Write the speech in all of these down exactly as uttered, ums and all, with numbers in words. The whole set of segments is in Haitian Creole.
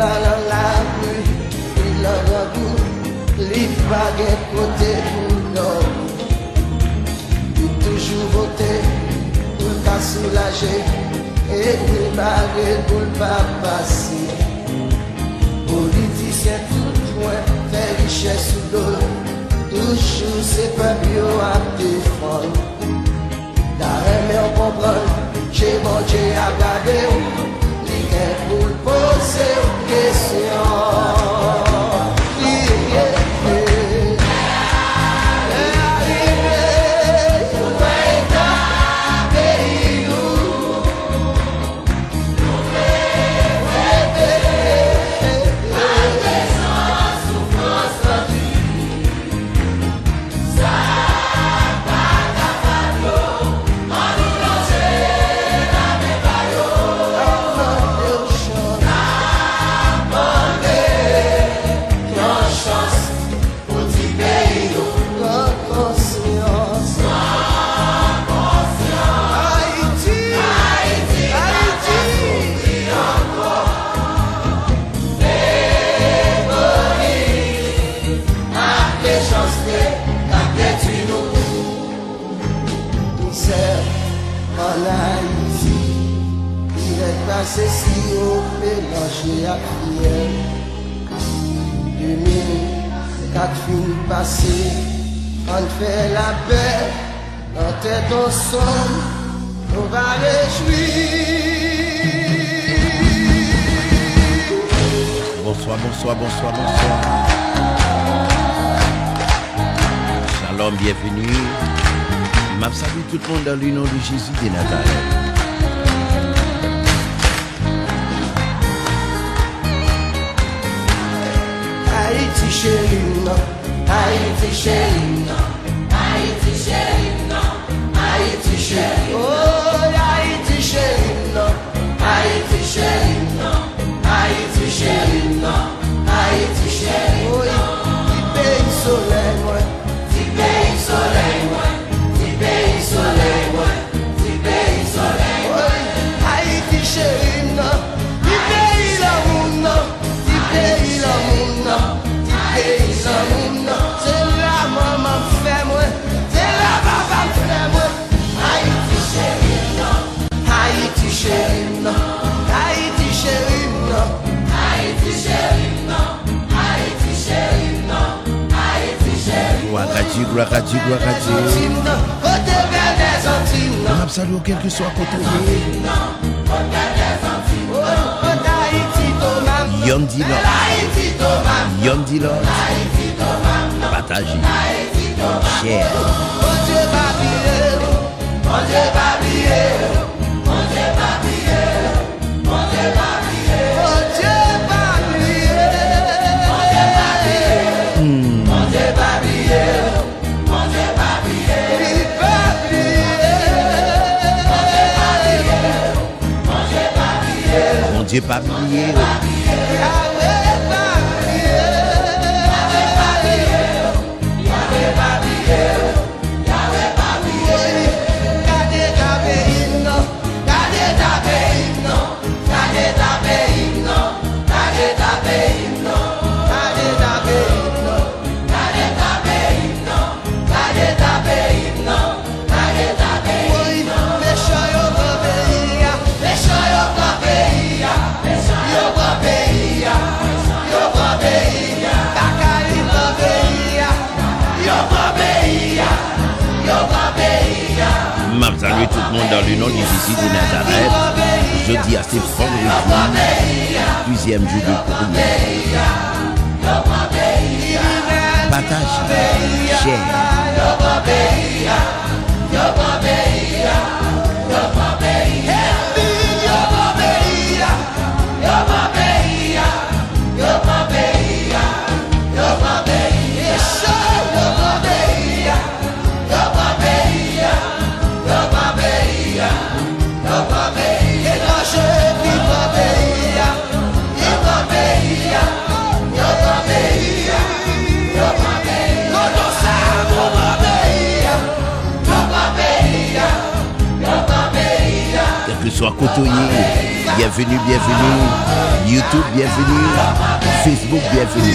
Al nan lari, li nan grangou, li pa gen kote pou l dòmi. Li toujou vote pou l ka soulaje, epi l bare pou l pa pase. Politisyen tout pwen fè richès sou do l, toujou se pèp yo ap defann. Ta renmen w konprann, je Bondye ap gade w, li gen pou l poze w kesyon. Li ye, lè a rive pou fè eta peyi nou. Pou ti peyi nou. Pran konsyans. Pran konsyans. Ayiti. Ayiti. Ayiti. Soufri ankò. Ekonomi ak mechanste k ap detwi nou. Mizè ann Ayiti, dirèk pase siwo melanje ak fyèl. De mil kat fin pase, ann fè lapè nan tèt ansanm, nou va rejwi. Bonswa, bonswa, bonswa, bonswa. Shalom, byenveni. M ap salye tout moun dans le nom de Jésus de Nazareth. Ayiti cheri m nan, Ayiti cheri m nan, Ayiti cheri m nan, Ayiti cheri m nan. Oh, Ayiti cheri m nan, Ayiti cheri m nan, Ayiti cheri m nan, Ayiti cheri m nan. Ti peyi solèy mwen, ti peyi solèy mwen, ti peyi solèy mwen, ti peyi solèy mwen. Ayiti cheri m nan, ti peyi lanmou m nan, ti peyi lanmou m nan, ti peyi lanmou m nan. Se la manman m fè mwen, se la papa m fè mwen. Ayiti cheri m nan, Ayiti cheri m nan, Ayiti cheri m nan, Ayiti cheri m nan, Ayiti cheri m nan, Ayiti cheri m nan. Glwa a Dye, glwa a Dye, glwa a Dye. Zanti m nan, kote bèl dèzanti m nan. M ap salye w kèlkeswa kote w ye. Zanti m nan, kote bèl dèzanti m nan. Kote Ayiti Toma m nan. Yonn di lòt. Bèl Ayiti Toma m nan. Yonn di lòt. Bèl Ayiti Toma m nan. Pataje. Bèl Ayiti Toma m nan. Share. Bondye pa bliye nou. Bondye pa bliye nou. Bondye pa bliye nou. Bondye pa bliye nou. Bondye pa bliye nou. Bondye pa bliye nou. Hmm. Bondye pa bliye nou. Bondye pa bliye nou. Li pa bliye nou. Bondye pa bliye nou. Bondye pa bliye nou. Bondye pa bliye nou. Yahweh pa bliye nou. Yahweh pa bliye nou. Yahweh pa bliye nou. Gade eta peyi m nan. Gade eta peyi m nan. Gade eta peyi m nan. Gade eta peyi m nan. Gade eta peyi m nan. Gade eta peyi m nan. Gade eta peyi m nan. Gade eta peyi m nan. Mechan yo pran peyi a. Mechan yo pran peyi a. Yo pran peyi a. Yo pran peyi a. Bakali pran peyi a. Yo pran peyi a. Yo pran peyi a. M ap salye tout moun dans le nom de Jésus de Nazareth. Jodi a se vandredi, dizyèm jou de priyè. Pataje, share. Yo pran peyi a, yo pran peyi a, yo pran peyi a, yo pran peyi a, yo pran peyi a. Etranje ki pran peyi a, yo pran peyi a, yo pran peyi a, yo pran peyi a. Kote sa yo pran peyi a, yo pran peyi a, yo pran peyi a. Kèlkeswa kote w ye, Byenveni, byenveni. YouTube, byenveni. Facebook, byenveni.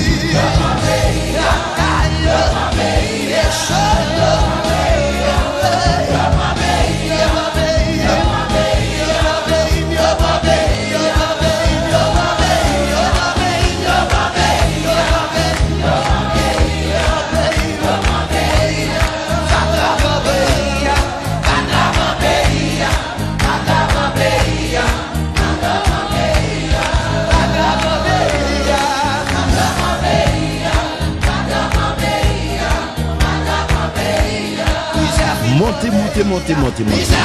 Monte, monte, monte, monte, monte.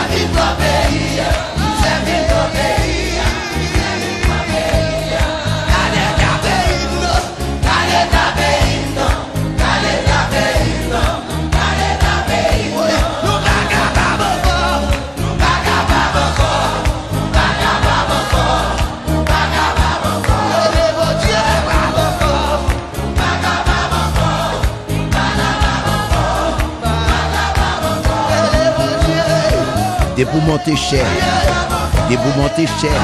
Depi w monte, share. Depi w monte, share.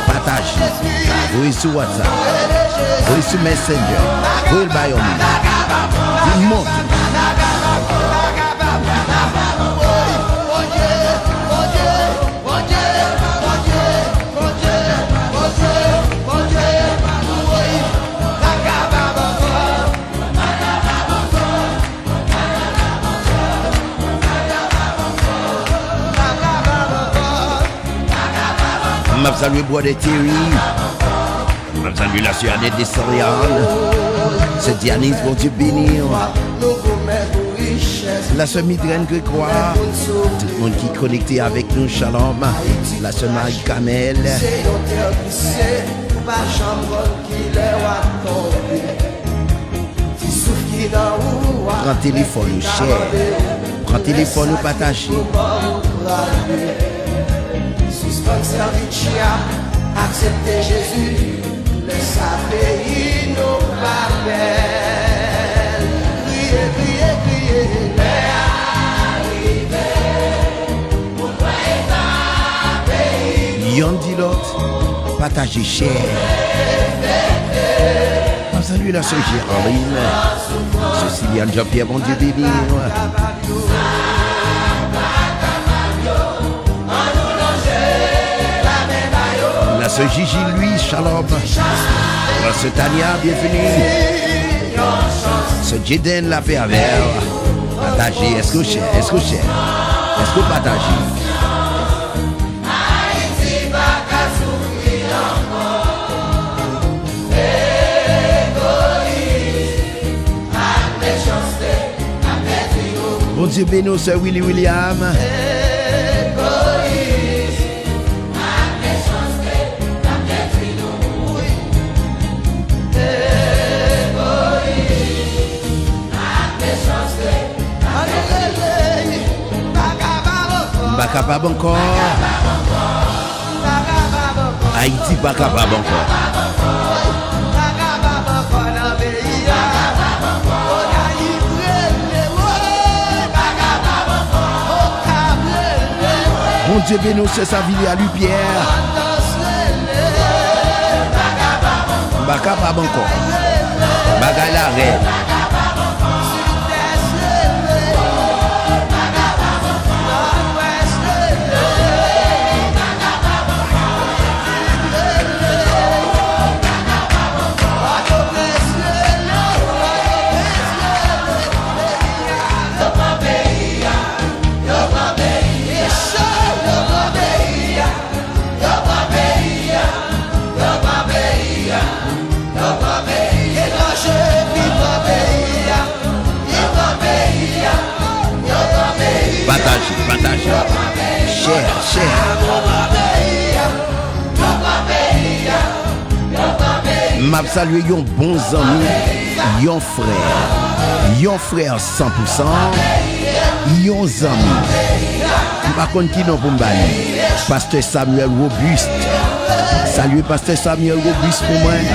Pataje. Voye sou WhatsApp. Voye sou Messenger. Voye l ba yon moun. Vin monte. M ap salye brother Thierry. M ap salye la sè Annette Desorian. Sè Dianis, Bondye beni w. La sè Midraine Grégoire. Tout moun ki konekte avèk nou, shalom. La sè Marie Camel. Pran telefòn ou, share. Pran telefòn ou, pataje. Sispann sèvi tchia, aksepte Jezi. Lè sa peyi nou pa bèl. Kriye, kriye, kriye, lè a rive. Yonn di lòt, pataje, share. M ap salye la sè Gerline, Ceciliane Jean-Pierre, Bondye beni w. La sè Gigi Louis, shalom. La sè Tania, byenveni. Sè Jaden, lapè avè w. Pataje, èske w share, èske w share, èske w pataje? Ayiti pa ka soufri ankò. Egoyis ak mechanste ap detwi nou. Bondye beni w, sè Willy William. Egoyis ak mechanste ap detwi nou. Egoyis ak mechanste. M pa kapab ankò. Ayiti pa kapab ankò. Bondye beni w, sè Savilia Lupierre. M pa kapab ankò. Bagay la rèd. Yo pran peyi a, yo pran peyi a, yo pran peyi a, yo pran peyi a. Etranje vin pran peyi a, vin pran peyi a, yo pran peyi a. Pataje, pataje. Share, share. Yo pran peyi a, yo pran peyi a, yo pran peyi a. M ap salye yon bon zanmi, yon frè, yon frè san pou san, yon zanmi. M pa konn ki non pou m ba li. Pastè Samuel Robuste. Salye Pastè Samuel Robuste pou mwen.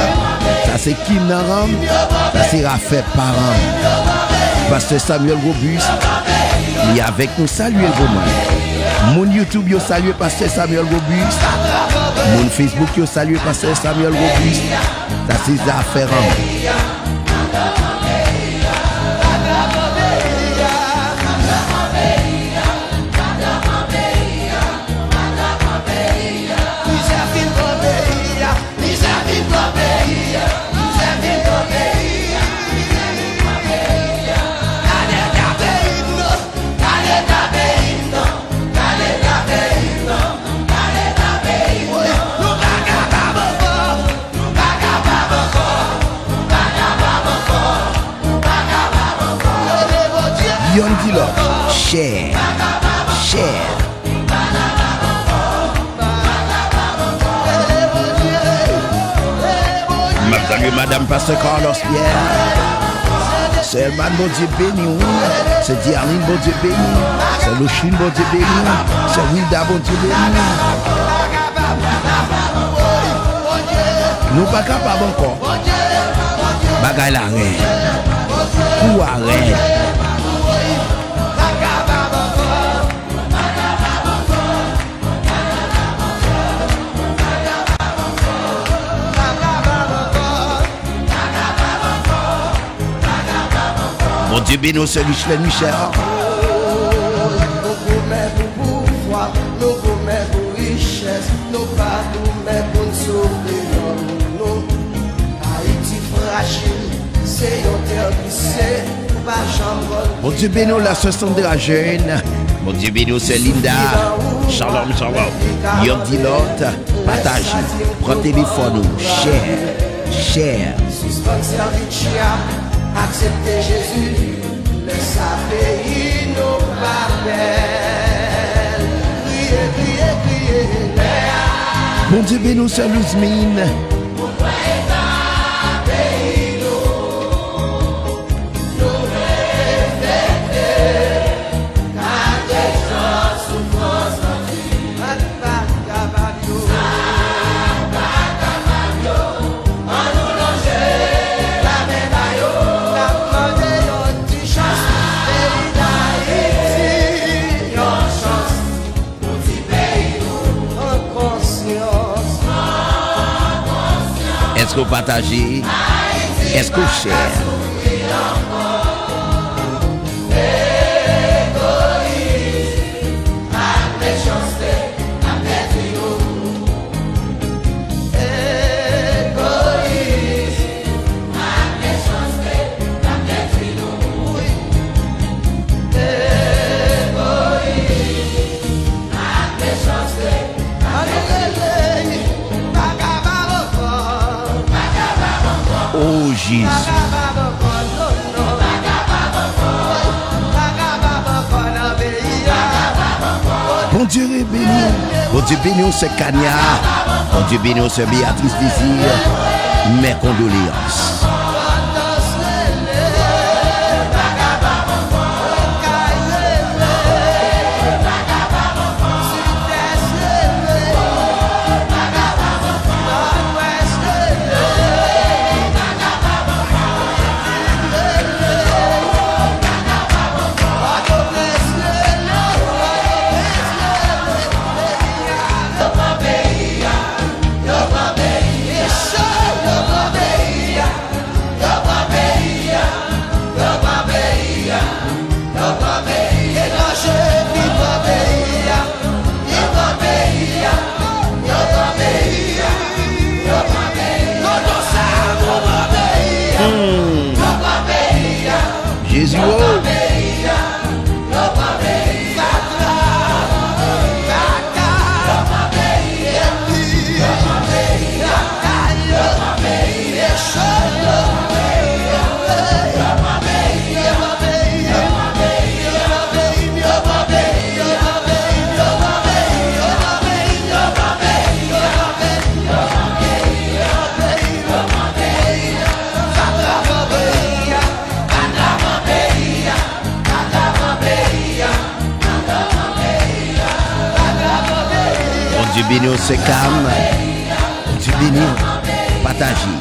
Sa se Kim nan ranm. Sa se Rafè pa ranm. Pastè Samuel Robuste, li avèk nou. Salye l pou mwen. Moun YouTube yo salye Pastè Samuel Robuste. Moun Facebook yo salye Pastè Samuel Robuste. Sa se zafè an. Yonn di lòt, share, share. M ap salye madanm Pastè Carlos Pierre. Sè Elman, Bondye beni w. Sè Dialine, Bondye beni w. Sè Louchine, Bondye beni w. Sè Wilda, Bondye beni w. Nou pa kapab ankò. Bagay la rèd. Kou a rèd. Bondye beni w, sè Richelène Michel. Nou goumen pou pouvwa, nou goumen pou richès, nou pa goumen pou n sove lanmou nou. Ayiti frajil, se yon tè glise, ou pa janm konn. Bondye beni w, la sè Sandra Jeune. Bondye beni w, sè Linda. Shalom, shalom. Yonn di lòt, pataje. Pran telefòn ou, share, share. Sispann sèvi tchya, aksepte Jezi. Lè sa peyi nou pa bèl. Kriye, kriye, kriye, lè a. Bondye beni w, sè Luzmine. Pou kwè eta peyi nou. Nou vle fete, gade jan soufrans anpil. Sa k pa kapab yo, ann nou lonje lamen ba yo. N ap mande yon ti chans, peyi Dayiti, yon chans pou ti peyi nou. Pran konsyans. Èske w pataje? Èske w share? O Jezi. Bondye beni w. Bondye beni w, sè Kanya. Bondye beni w, sè Béatrice Désir. Mes condoléances. Hmm. Jezi, o. Bondye beni w, sè Kam. Bondye beni w. Pataje.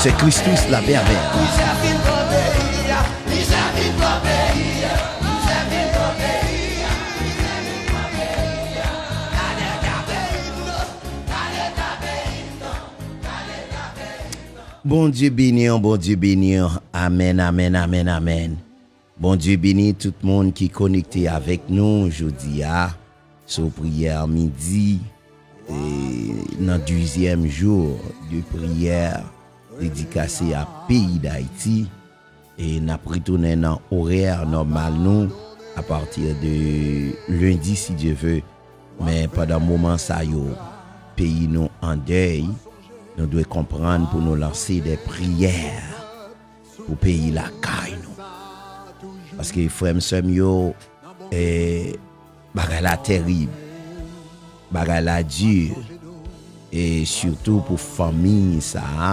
Sè Christus, lapè avè w. Bondye beni w, Bondye beni w. Amèn, amèn, amèn, amèn. Bondye beni tout moun ki konekte avèk nou jodi a sou priyè midi, e, nan dizyèm jou de priyè dedikase a peyi Dayiti. E n ap retounen nan orè nòmal nou apati de lendi, si Dye ve. Men pandan moman sa yo, peyi nou an dèy, nou dwe konprann pou nou lanse de priyè pou peyi lakay nou. Paske frè m, sè m yo, e, bagay la terib, bagay la di, e sitou pou fanmi sa a,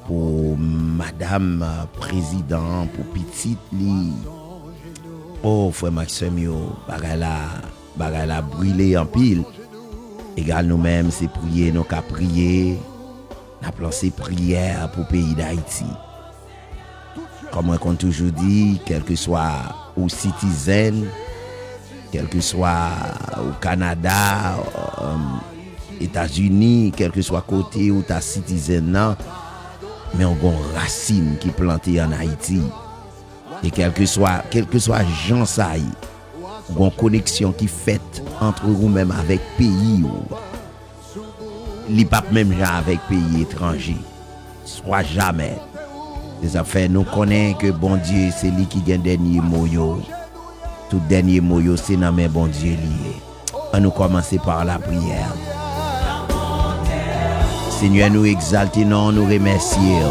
pou madanm, e, prezidan an, pou pitit li. O, frè m ak sè m yo, bagay la, bagay la brile anpil. Egal nou menm, se priye nou ka priye, n ap lanse priyè pou peyi Dayiti. Kòm mwen konn toujou di, kèlkeswa ou sitizèn, kèlkeswa ou Kanada, um, Etazini, kèlkeswa kote ou ta sitizèn nan, men w gon rasin ki plante ann Ayiti. E kèlkeswa, kèlkeswa jan sa ye, w gon koneksyon ki fèt ant ou menm avèk peyi w. Li p ap menm jan avèk peyi etranje. Swa jamè. Se sa k fè nou konnen ke Bondye se li ki gen dènye mo yo. Tout dènye mo yo se nan men Bondye li ye. An nou kòmanse pa lapriyè. Senyè, nou egzalte non w, nou remèsye w.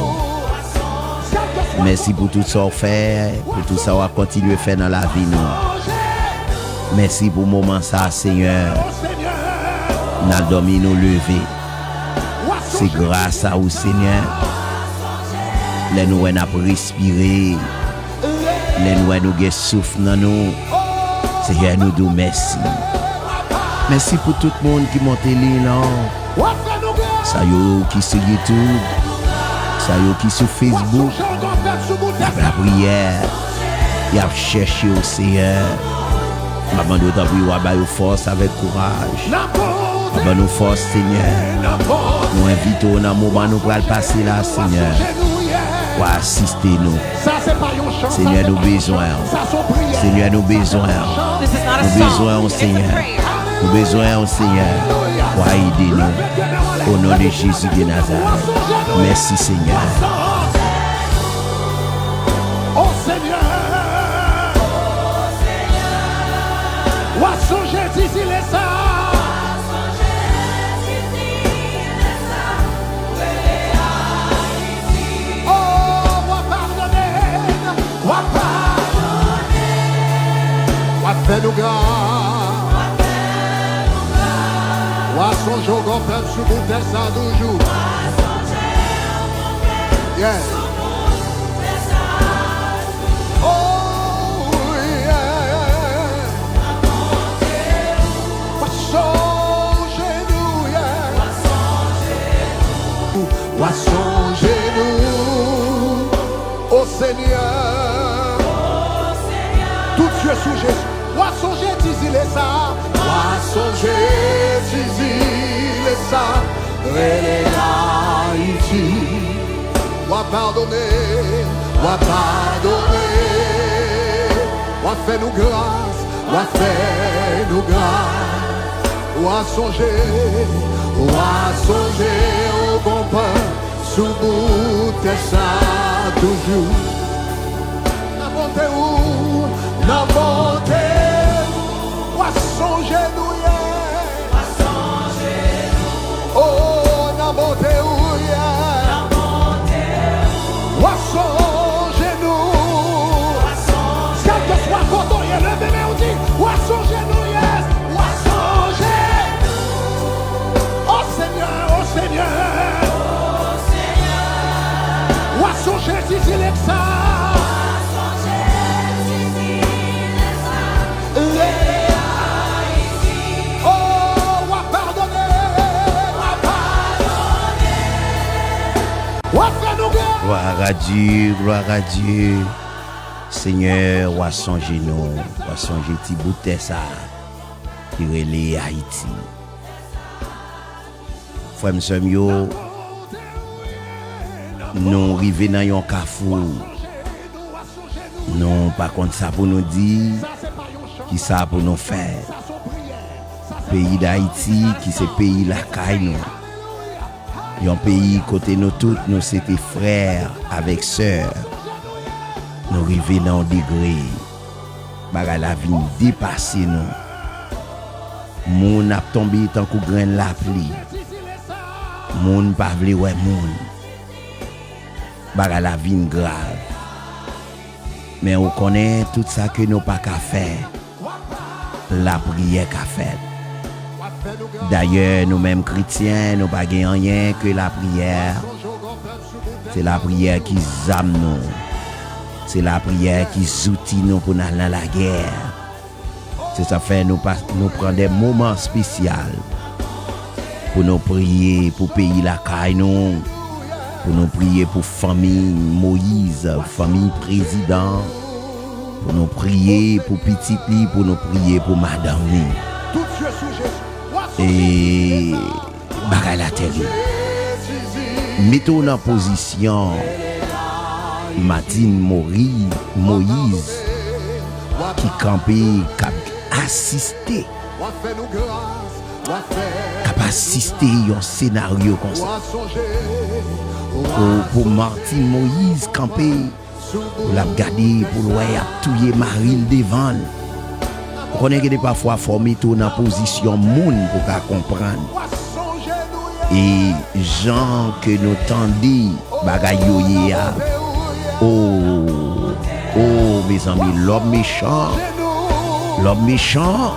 Mèsi pou tout sa w fè, pou tout sa w ap kontinye fè nan lavi nou. Mèsi pou moman sa, Senyè. N al dòmi, nou leve. Se gras a ou, Senyè. Lè nou wè n ap respire, lè nou wè nou gen souf nan nou, Senyè, nou di w mèsi. Mèsi pou tout moun ki monte liy lan. Sa yo ki sou YouTube, sa yo ki sou Facebook, y ap lapriyè, y ap chèche w, Senyè. M ap mande w, tanpri, w a ba yo fòs avèk kouraj. W a ban nou fòs, Senyè. Nou envite w nan moman nou pral pase la, Senyè. W a asiste nou. Senyè, nou bezwen w. Senyè, nou bezwen w. Nou bezwen w, Senyè. Nou bezwen w, Senyè. W a ede nou. O non de Jezi de Nazarèt. Mèsi, Senyè. O Senyè, w a sonje ti zile sa. O, w a padone, w a padone. W a fè nou gras. W a sonje w gon pèp sou bout tè sa toujou. Yeah. Oh, yeah. W a sonje nou, yeah. W a sonje nou, o Senyè. Tout zye sou Jezi. W a sonje ti zile sa. W a sonje ti zile sa rele Ayiti. W a padone, w a padone, w a fè nou gras, w a fè nou gras. W a sonje, w a sonje, o konpa sou bout tè sa toujou. Nan bonte ou, nan bonte ou, w a sonje nou, yeah. Oh, nan bonte ou, yeah. W a sonje nou. Kèlkeswa kote w ye, leve men w di, w a sonje nou, yes. W a sonje nou. O Senyè, o Senyè. W a sonje ti zile sa. Oh, w a padone, w a padone. W a fè nou gras. Gloire à Dieu, gloire à Dieu. Senyè, w a sonje nou, w a sonje ti bout tè sa ki rele Ayiti. Frè m, sè m yo, Nou rive nan yon kafou. Nou pa konn sa pou nou di, ki sa pou nou fè. Peyi Dayiti, ki se peyi lakay nou. Yon peyi kote nou tout, nou se te frè avèk sè. Nou rive nan yon degre. Bagay la vin depase nou. Moun ap tonbe tankou grenn lapli. Moun pa vle wè moun. Bagay la vin grav. Men ou konnen tout sa ke nou pa ka fè, lapriyè ka fèt. Dayè, nou menm kretyen, nou pa gen anyen ke lapriyè. Se lapriyè ki zam nou. Se lapriyè ki zouti nou pou n al nan lagè. Se sa fè nou pa, nou pran de moman espesyal pou nou priye pou peyi lakay nou, pou nou priye pou fanmi Moyiz, fanmi prezidan, pou nou priye pou pitit li, pou nou priye pou madanm li. E bagay la tèrib. Mete w nan pozisyon Martine Mori-, Moïse ki kanpe, k ap asiste, k ap asiste yon senaryo konsa. Pou, pou Martine Moïse kanpe, pou l ap gade, pou l wè y ap touye mari l devan l. Ou konnen gen de pafwa fò w mete w nan pozisyon moun pou w ka konprann. E jan ke nou tande bagay yo ye a, o, o, mezanmi, lòm mechan, lòm mechan.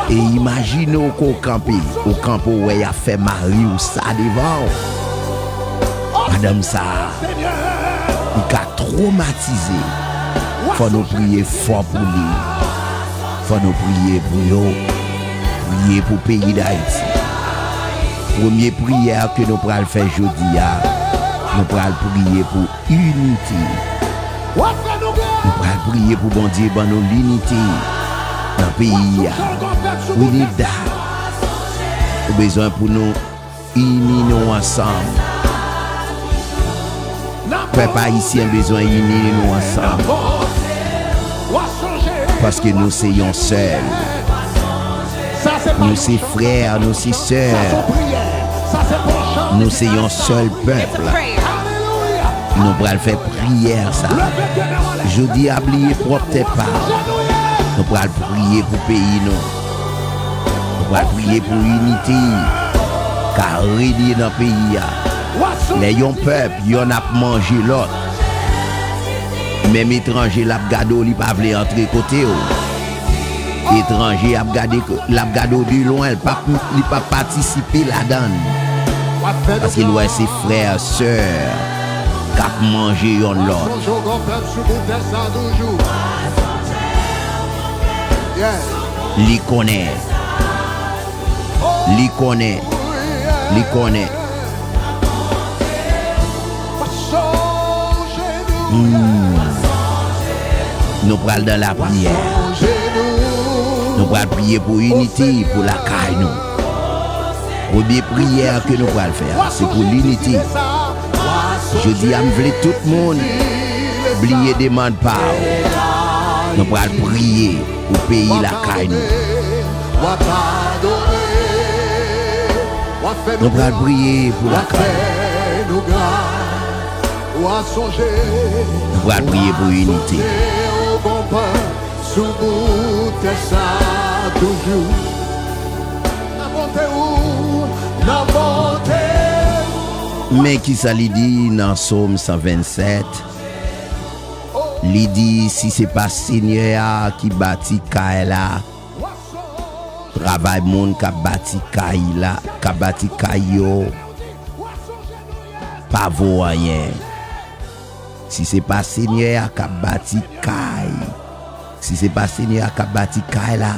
E imajine w ke w kanpe, ou kanpe, w wè y ap fè mari w sa devan w. Madanm sa a, li ka twomatize. Fò nou priye fò pou li. Fò nou priye pou yo. Priye pou peyi Dayiti. Premye priyè ke nou pral fè jodi a, nou pral priye pou inite. Nou pral priye pou Bondye ban nou linite nan peyi a. We need that. Nou bezwen pou nou ini nou ansanm. Pèp ayisyen bezwen ini nou ansanm. Paske nou se yon sèl. Nou se frè, nou se sè. Nou se yon sèl pèp. Nou pral fè priyè sa. Jodi a, bliye pwòp tèt pa w. Nou pral priye pou peyi nou. Nou pral priye pou inite ka renye nan peyi a. Lè yon pèp, yonn ap manje lòt, menm etranje l ap gade w, li pa vle antre kote w. Etranje ap gade, l ap gade w de lwen, l p ap, li p ap patisipe ladan l. Paske l wè se frè, sè k ap manje yonn lòt. Li konnen. Li konnen. Li konnen. Hmm. Nou pral nan lapriyè. Nou pral priye pou inite, pou lakay nou. Premye priyè ke nou pral fè a, se pou linite. Jodi a, m vle tout moun bliye demann pa w. Nou pral priye pou peyi lakay nou. Nou pral priye pou lakay nou. Nou pral priye pou inite. Men kisa li di nan Sòm san vennsèt? Li di, si se pa Senyè a ki bati kay la, travay moun k ap bati kay la, k ap bati kay yo, pa vo anyen. Si se pa Senyè a k ap bati kay, si se pa Senyè a k ap bati kay la,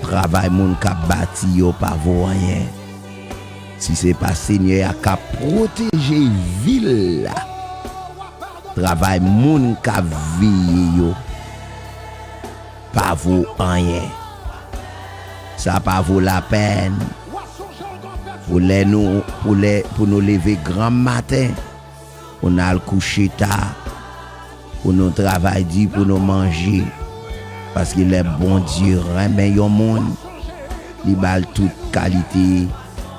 travay moun k ap bati yo pa vo anyen. Si se pa Senyè a k ap pwoteje vil la, travay moun k ap veye yo pa vo anyen. Sa pa vo lapèn pou lè nou, pou lè, pou nou leve granm maten, pou n al kouche ta, pou nou travay di, pou nou manje. Paske lè Bondye renmen yon moun, li ba l tout kalite,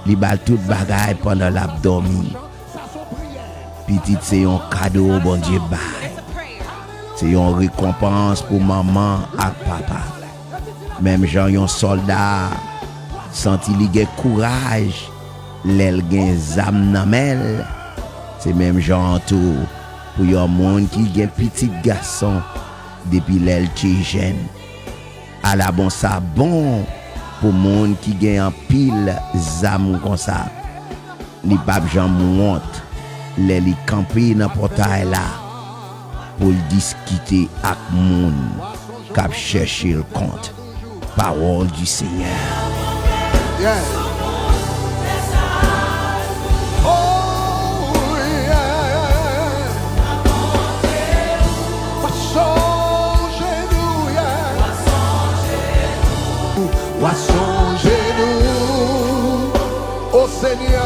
li ba l tout bagay pandan l ap dòmi. Pitit se yon kado Bondye bay. Se yon rekonpans pou manman ak papa. Menm jan yon sòlda santi li gen kouraj lè l gen zam nan men l, se menm jan an tou pou yon moun ki gen pitit gason depi lè l te jèn. Ala bon sa bon pou moun ki gen anpil zam konsa. Li p ap janm wont lè li kanpe nan pòtay la pou l diskite ak moun k ap chèche l kont. Parole du Seigneur. Yeah. Oh, yeah. Wa sonje nou, yeah. Wa sonje nou, o Senyè.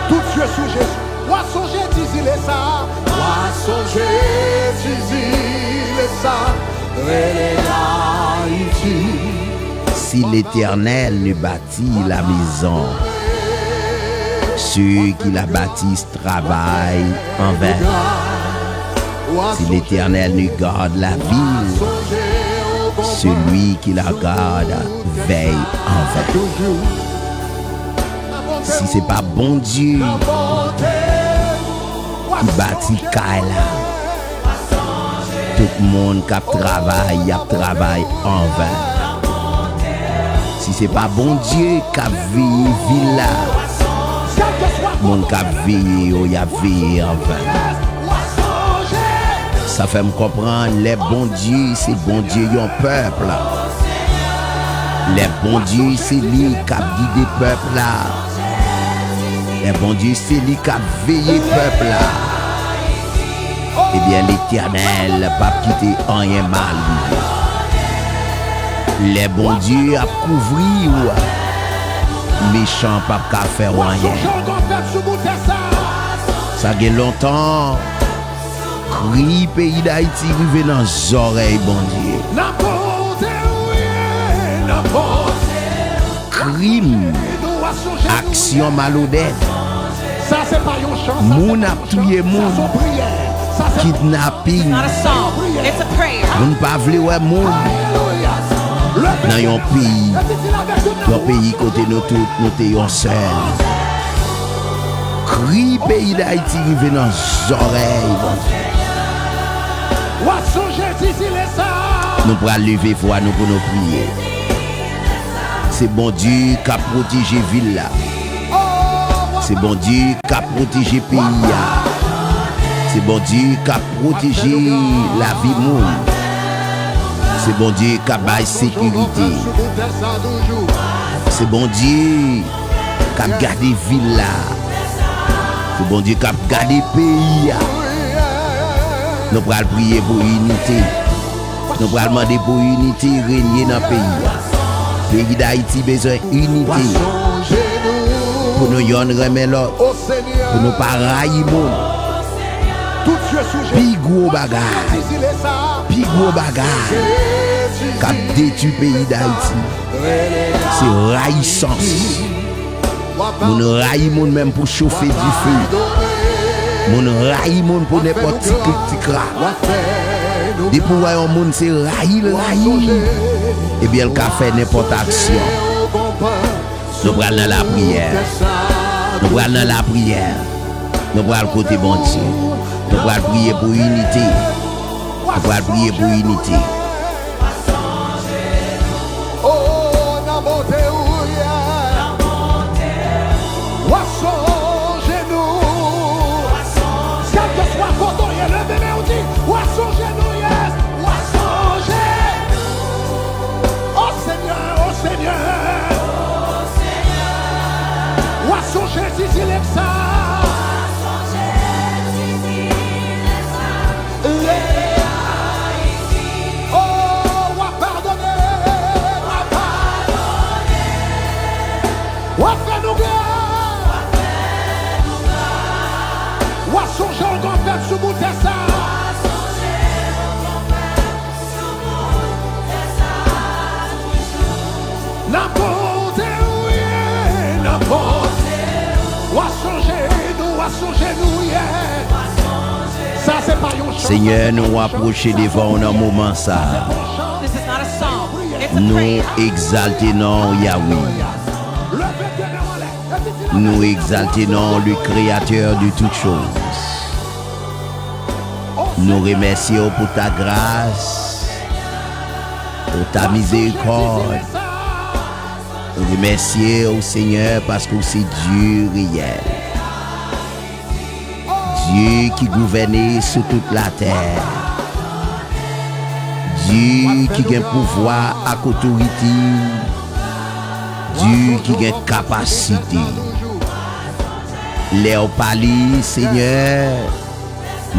Tout zye sou Jezi. Wa sonje ti zile sa. Wa sonje ti zile sa. Rele Ayiti. Si l'Éternel ne bâtit la maison, ceux qui la bâtissent travaillent en vain. Si l'Éternel ne garde la ville, celui qui la garde veille en vain. Si se pa Bondye ki bati kay la, tout moun k ap travay, y ap travay anven. Si se pa Bondye k ap veye vil la, moun k ap veye yo, y ap veye anven. Sa fè m konprann lè Bondye se Bondye yon pèp, lè Bondye se li k ap gide pèp la, lè Bondye se li k ap veye pèp la, ebyen, Letènèl p ap kite anyen mal rive. Lè Bondye ap kouvri w, mechan p ap ka fè w anyen. Sa gen lontan, kri peyi Dayiti rive nan zòrèy Bondye. Krim, aksyon malonèt, moun ap touye moun, kidnaping, moun pa vle wè moun nan yon peyi, yon peyi kote nou tout nou te yon sèl. Kri peyi Dayiti rive nan zòrèy Bondye. Nou pral leve vwa nou pou nou priye. Se Bondye k ap pwoteje vil la. Se Bondye k ap pwoteje peyi a. Se Bondye k ap pwoteje lavi moun. Se Bondye k ap bay sekirite. Se Bondye k ap gade vil la. Se Bondye k ap gade peyi a. Nou pral priye pou inite. Nou pral mande pou inite renye nan peyi a. Peyi Dayiti bezwen inite. Pou nou yonn renmen lòt. Pou nou pa rayi moun. Pi gwo bagay, pi gwo bagay k ap detwi peyi Dayiti, se rayisans. Moun rayi moun menm pou chofe dife. Moun rayi moun pou nenpòt ti krik ti krak. Depi w wè yon moun se rayi l rayi, ebyen l ka fè nenpòt aksyon. Nou pral nan lapriyè. Nou pral nan lapriyè. Nou pral kote Bondye. Nou pral priye pou inite. Nou pral priye pou inite. Oh, nan bonte ou ye. W ap sonje nou. Kèlkeswa kote w ye, leve men w di, w ap sonje nou, yes. W ap sonje nou. O Senyè, o Senyè. W ap sonje ti zile m sa. Leve Ayiti. O Sonje w konn fèt sou bout tè sa. Nan kote w ye, nan kote w a sonje nou, w a sonje nou ye. Sa se pa yon chans. Senyè, nou apwoche devan w nan moman sa a. This is not a song. It's a Nou praise. Egzalte non w, Yahweh. Nou egzalte non w, le Créateur de toutes choses. Nou remèsye w pou ta gras, pou ta mizerikòd. Nou remèsye w, Senyè, paske w se Dye reyèl. Dye ki gouvène sou tout latè. Dye ki gen pouvwa ak otorite. Dye ki gen kapasite. Lè w pale, Senyè,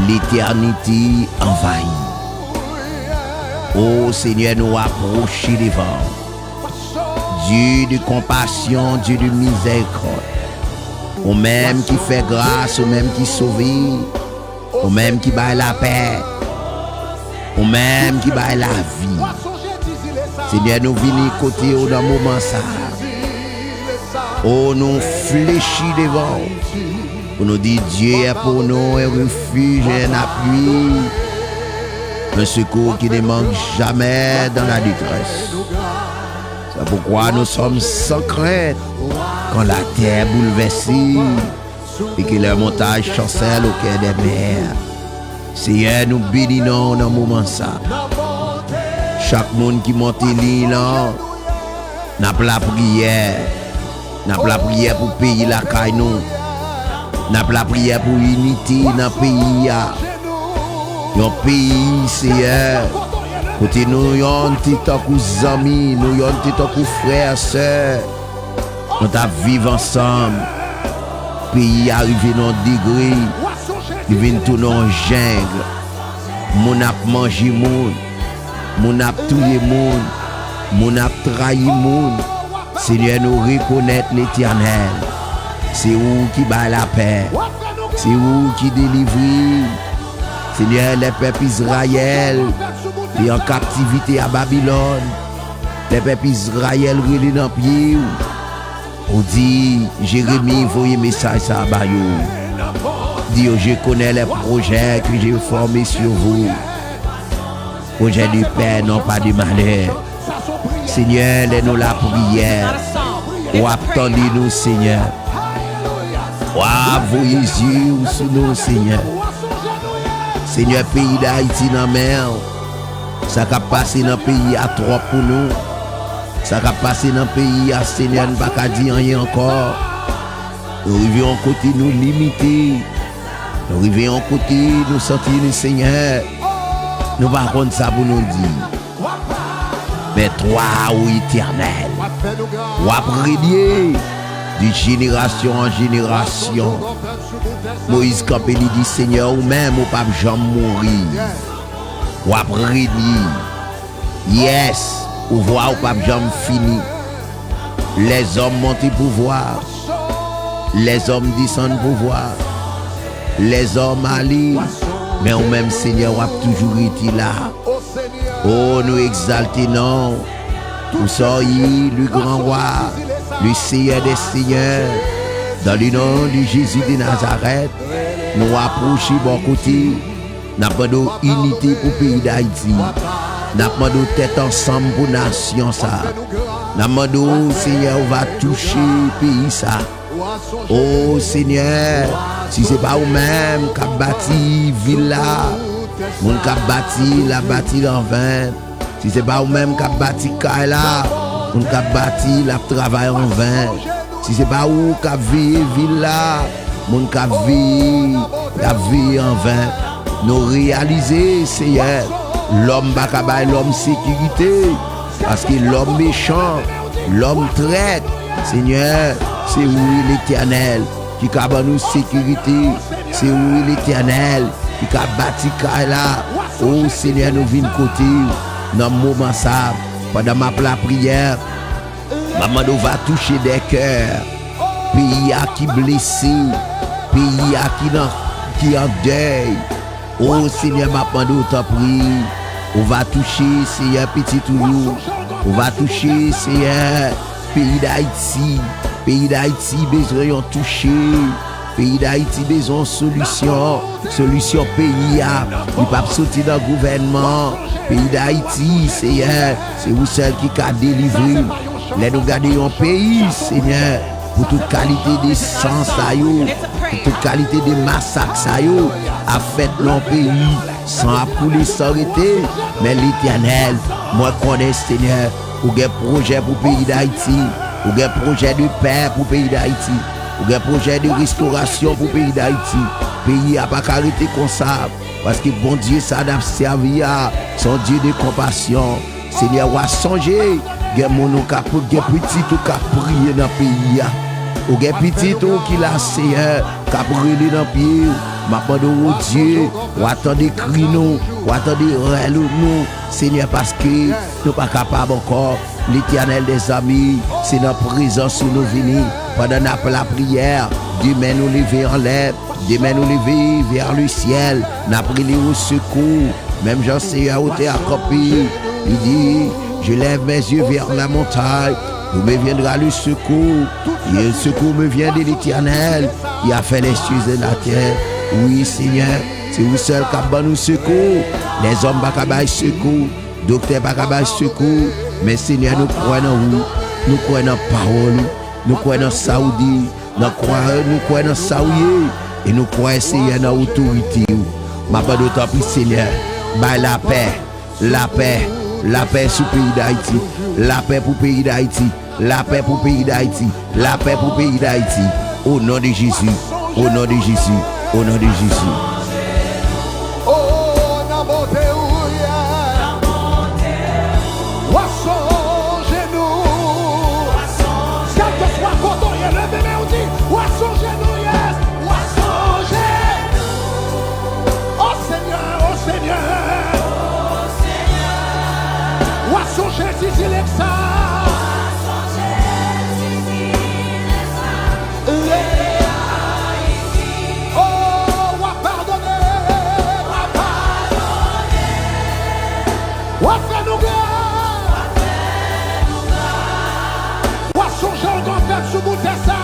letènite anvayi. O Senyè, nou apwoche devan w. Dye de konpasyon, Dye de mizèrikòd. Ou menm ki fè gras, ou menm ki sove, ou menm ki bay lapè, ou menm ki bay lavi. Senyè, nou vini kote w nan moman sa a. O, nou flechi devan w. Pou nou di, Dieu est pour nous un refuge et un appui, un secours qui ne manque jamais dans la détresse. C'est pourquoi nous sommes sans crainte quand la terre est bouleversée et que les montagnes chancellent au cœur des mers. Senyè, nou beni non w nan moman sa. Chak moun ki monte liy lan, n ap lapriyè. N ap lapriyè pou peyi lakay nou. N ap lapriyè pou inite nan peyi a. Yon peyi, Senyè, kote nou yonn te tankou zanmi, nou yonn te tankou frè, sè. Nou t ap viv ansanm. Peyi a rive nan yon degre, li vin tounen yon jeng. Moun ap manje moun. Moun ap touye moun. Moun ap trayi moun. Senyè, nou rekonèt, Letènèl, se ou ki bay lapè. Se ou ki delivre. Senyè, lè pèp Izrayèl te an kaptivite a Babilòn, lè pèp Izrayèl rele nan pye w, ou di Jeremi voye mesaj sa a ba yo. Di yo, je connais les projets que j'ai formés sur vous. Projets de paix, non pas de malheur. Senyè, lè nou lapriyè, w ap tande nou, Senyè. W ap voye zye w sou nou, Senyè. Senyè, peyi Dayiti nan men w. Sa k ap pase nan peyi a twòp pou nou. Sa k ap pase nan peyi a, Senyè, n pa ka di anyen ankò. Nou rive yon kote nou limite. Nou rive yon kote nou santi nou, Senyè, nou pa konn sa pou nou di. Men twa, o Etènèl, w ap renye de jenerasyon an jenerasyon. Moyiz kanpe, li di, Senyè, ou menm, ou p ap janm mouri. W ap renye. Yes, pouvwa ou p ap janm fini. Lèzòm monte pouvwa. Lèzòm desann pouvwa. Lèzòm ale. Men ou menm, Senyè, w ap toujou rete la. O, nou egzalte non w. Ou sa w ye, le grand roi, le Seigneur des seigneurs. Dans le nom de Jésus de Nazareth, nou apwoche bò kote. N ap mande w inite pou peyi Dayiti. N ap mande w tèt ansanm pou nasyon sa a. N ap mande w, Senyè, ou va touche peyi sa a. O Senyè, si se pa ou menm k ap bati vil la, moun k ap bati l ap bati l anven. Si se pa ou menm k ap bati kay la, moun k ap bati l ap travay anven. Si se pa ou k ap veye vil la, moun k ap veye, y ap veye anven. Nou reyalize, Seyè, lòm pa ka bay lòm sekirite, paske lòm mechan, lòm trèt. Senyè, se ou, Letènèl, ki ka ban nou sekirite. Se ou, Letènèl, ki ka bati kay la. O Senyè, nou vin kote w nan moman sa a. Pandan m ap lapriyè, m ap mande w va touche dè kè. Peyi a ki blese, peyi a ki nan ki an dèy. O Senyè, m ap mande w, tanpri, ou va touche, Senyè, pitit ou yo. Ou va touche, Senyè, peyi Dayiti. Peyi Dayiti bezwen yon touche. Peyi Dayiti bezwen yon solisyon. Solisyon peyi a, li p ap soti nan gouvènman. Peyi Dayiti, Senyè, se ou sèl ki ka delivre. Lè nou gade yon peyi, Senyè, pou tout kalite de san sa yo, pou tout kalite de masak sa yo ap fèt nan yon peyi, san ap koule san rete. Men Letènèl, mwen konnen, Senyè, ou gen pwojè pou peyi Dayiti, ou gen pwojè de pè pou peyi Dayiti, ou gen pwojè de restorasyon pou peyi Dayiti. Peyi a pa ka rete konsa, paske Bondye sa n ap sèvi a, se yon Dye de konpasyon. Senyè, w a sonje, gen moun ou k ap, gen pitit ou k ap priye nan peyi a. Ou gen pitit ou ki la, Senyè, k ap rele nan pye w. M ap mande w, o Dye, w a tande kri nou, w a tande rèl nou, Senyè, paske nou pa kapab ankò. Letènèl dèzame, se nan prezans ou nou vini. Pandan n ap lapriyè, de men nou leve anlè, de men nou leve vè le syèl, n ap rele o sekou. Menm jan Seyè ou te akanpe, li di, Je lève mes yeux vers la montagne, d'où me viendra le secours. Et le secours me vient de l'Éternel, qui a fait les cieux et la terre. Wi, Senyè, se ou sèl k ap ban nou sekou. Lèzòm pa ka bay sekou, doktè pa ka bay sekou, men Senyè, nou kwè nan ou, nou kwè nan pawòl ou, nou kwè nan sa ou di, nan kwè, nou kwè nan sa ou ye, e nou kwè, Senyè, nan otorite ou. M ap mande w, tanpri, Senyè, bay lapè, lapè, lapè sou peyi Dayiti, lapè pou peyi Dayiti, lapè pou peyi Dayiti, lapè pou peyi Dayiti. O non de Jezi, o non de Jezi, o non de Jezi. Oh, nan bonte ou ye. W a sonje nou. Kèlkeswa kote w ye, leve men w di, w a sonje nou, yes. W a sonje nou. O Senyè, o Senyè. W a sonje Tizi Leksa. Leve Ayiti. Oh, w a padone. W a padone. W a fè nou gra. W a sonje w granmèt sou bout tè sa.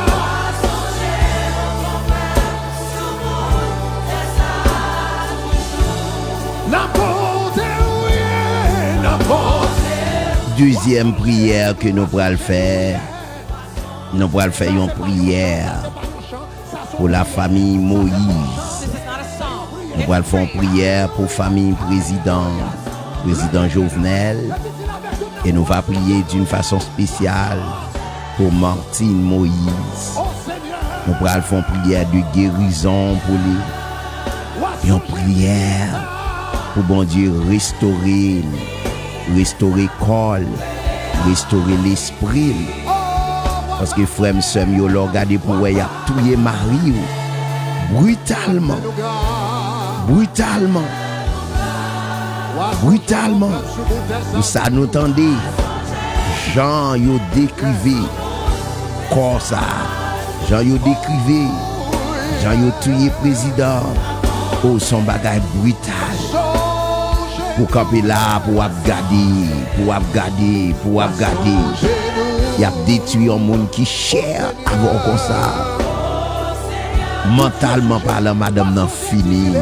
N ap konte w, wi, n ap konte. Dezyèm priyè ke nou pral fè, nou pral fè yon priyè pou la famille Moïse. Nou pral fè yon priyè pou fanmi prezidan, prezidan Jovenel. E nou va priye d'une façon spéciale pou Martine Moïse. Nou pral fè yon priyè de gerizon pou li. Yon priyè pou Bondye restore l, restore kò l, restore lespri l. Paske frè m, sè m yo, lè w gade pou w wè y ap touye mari w britalman, britalman, britalman. Pou sa nou tande, jan yo dekrive kò sa, jan yo dekrive, jan yo touye prezidan, o, se yon bagay brital. Pou kanpe la, pou w ap gade, pou w ap gade, pou w ap gade, y ap detwi yon moun ki chè avè w konsa. Mantalman palan, madanm nan fini.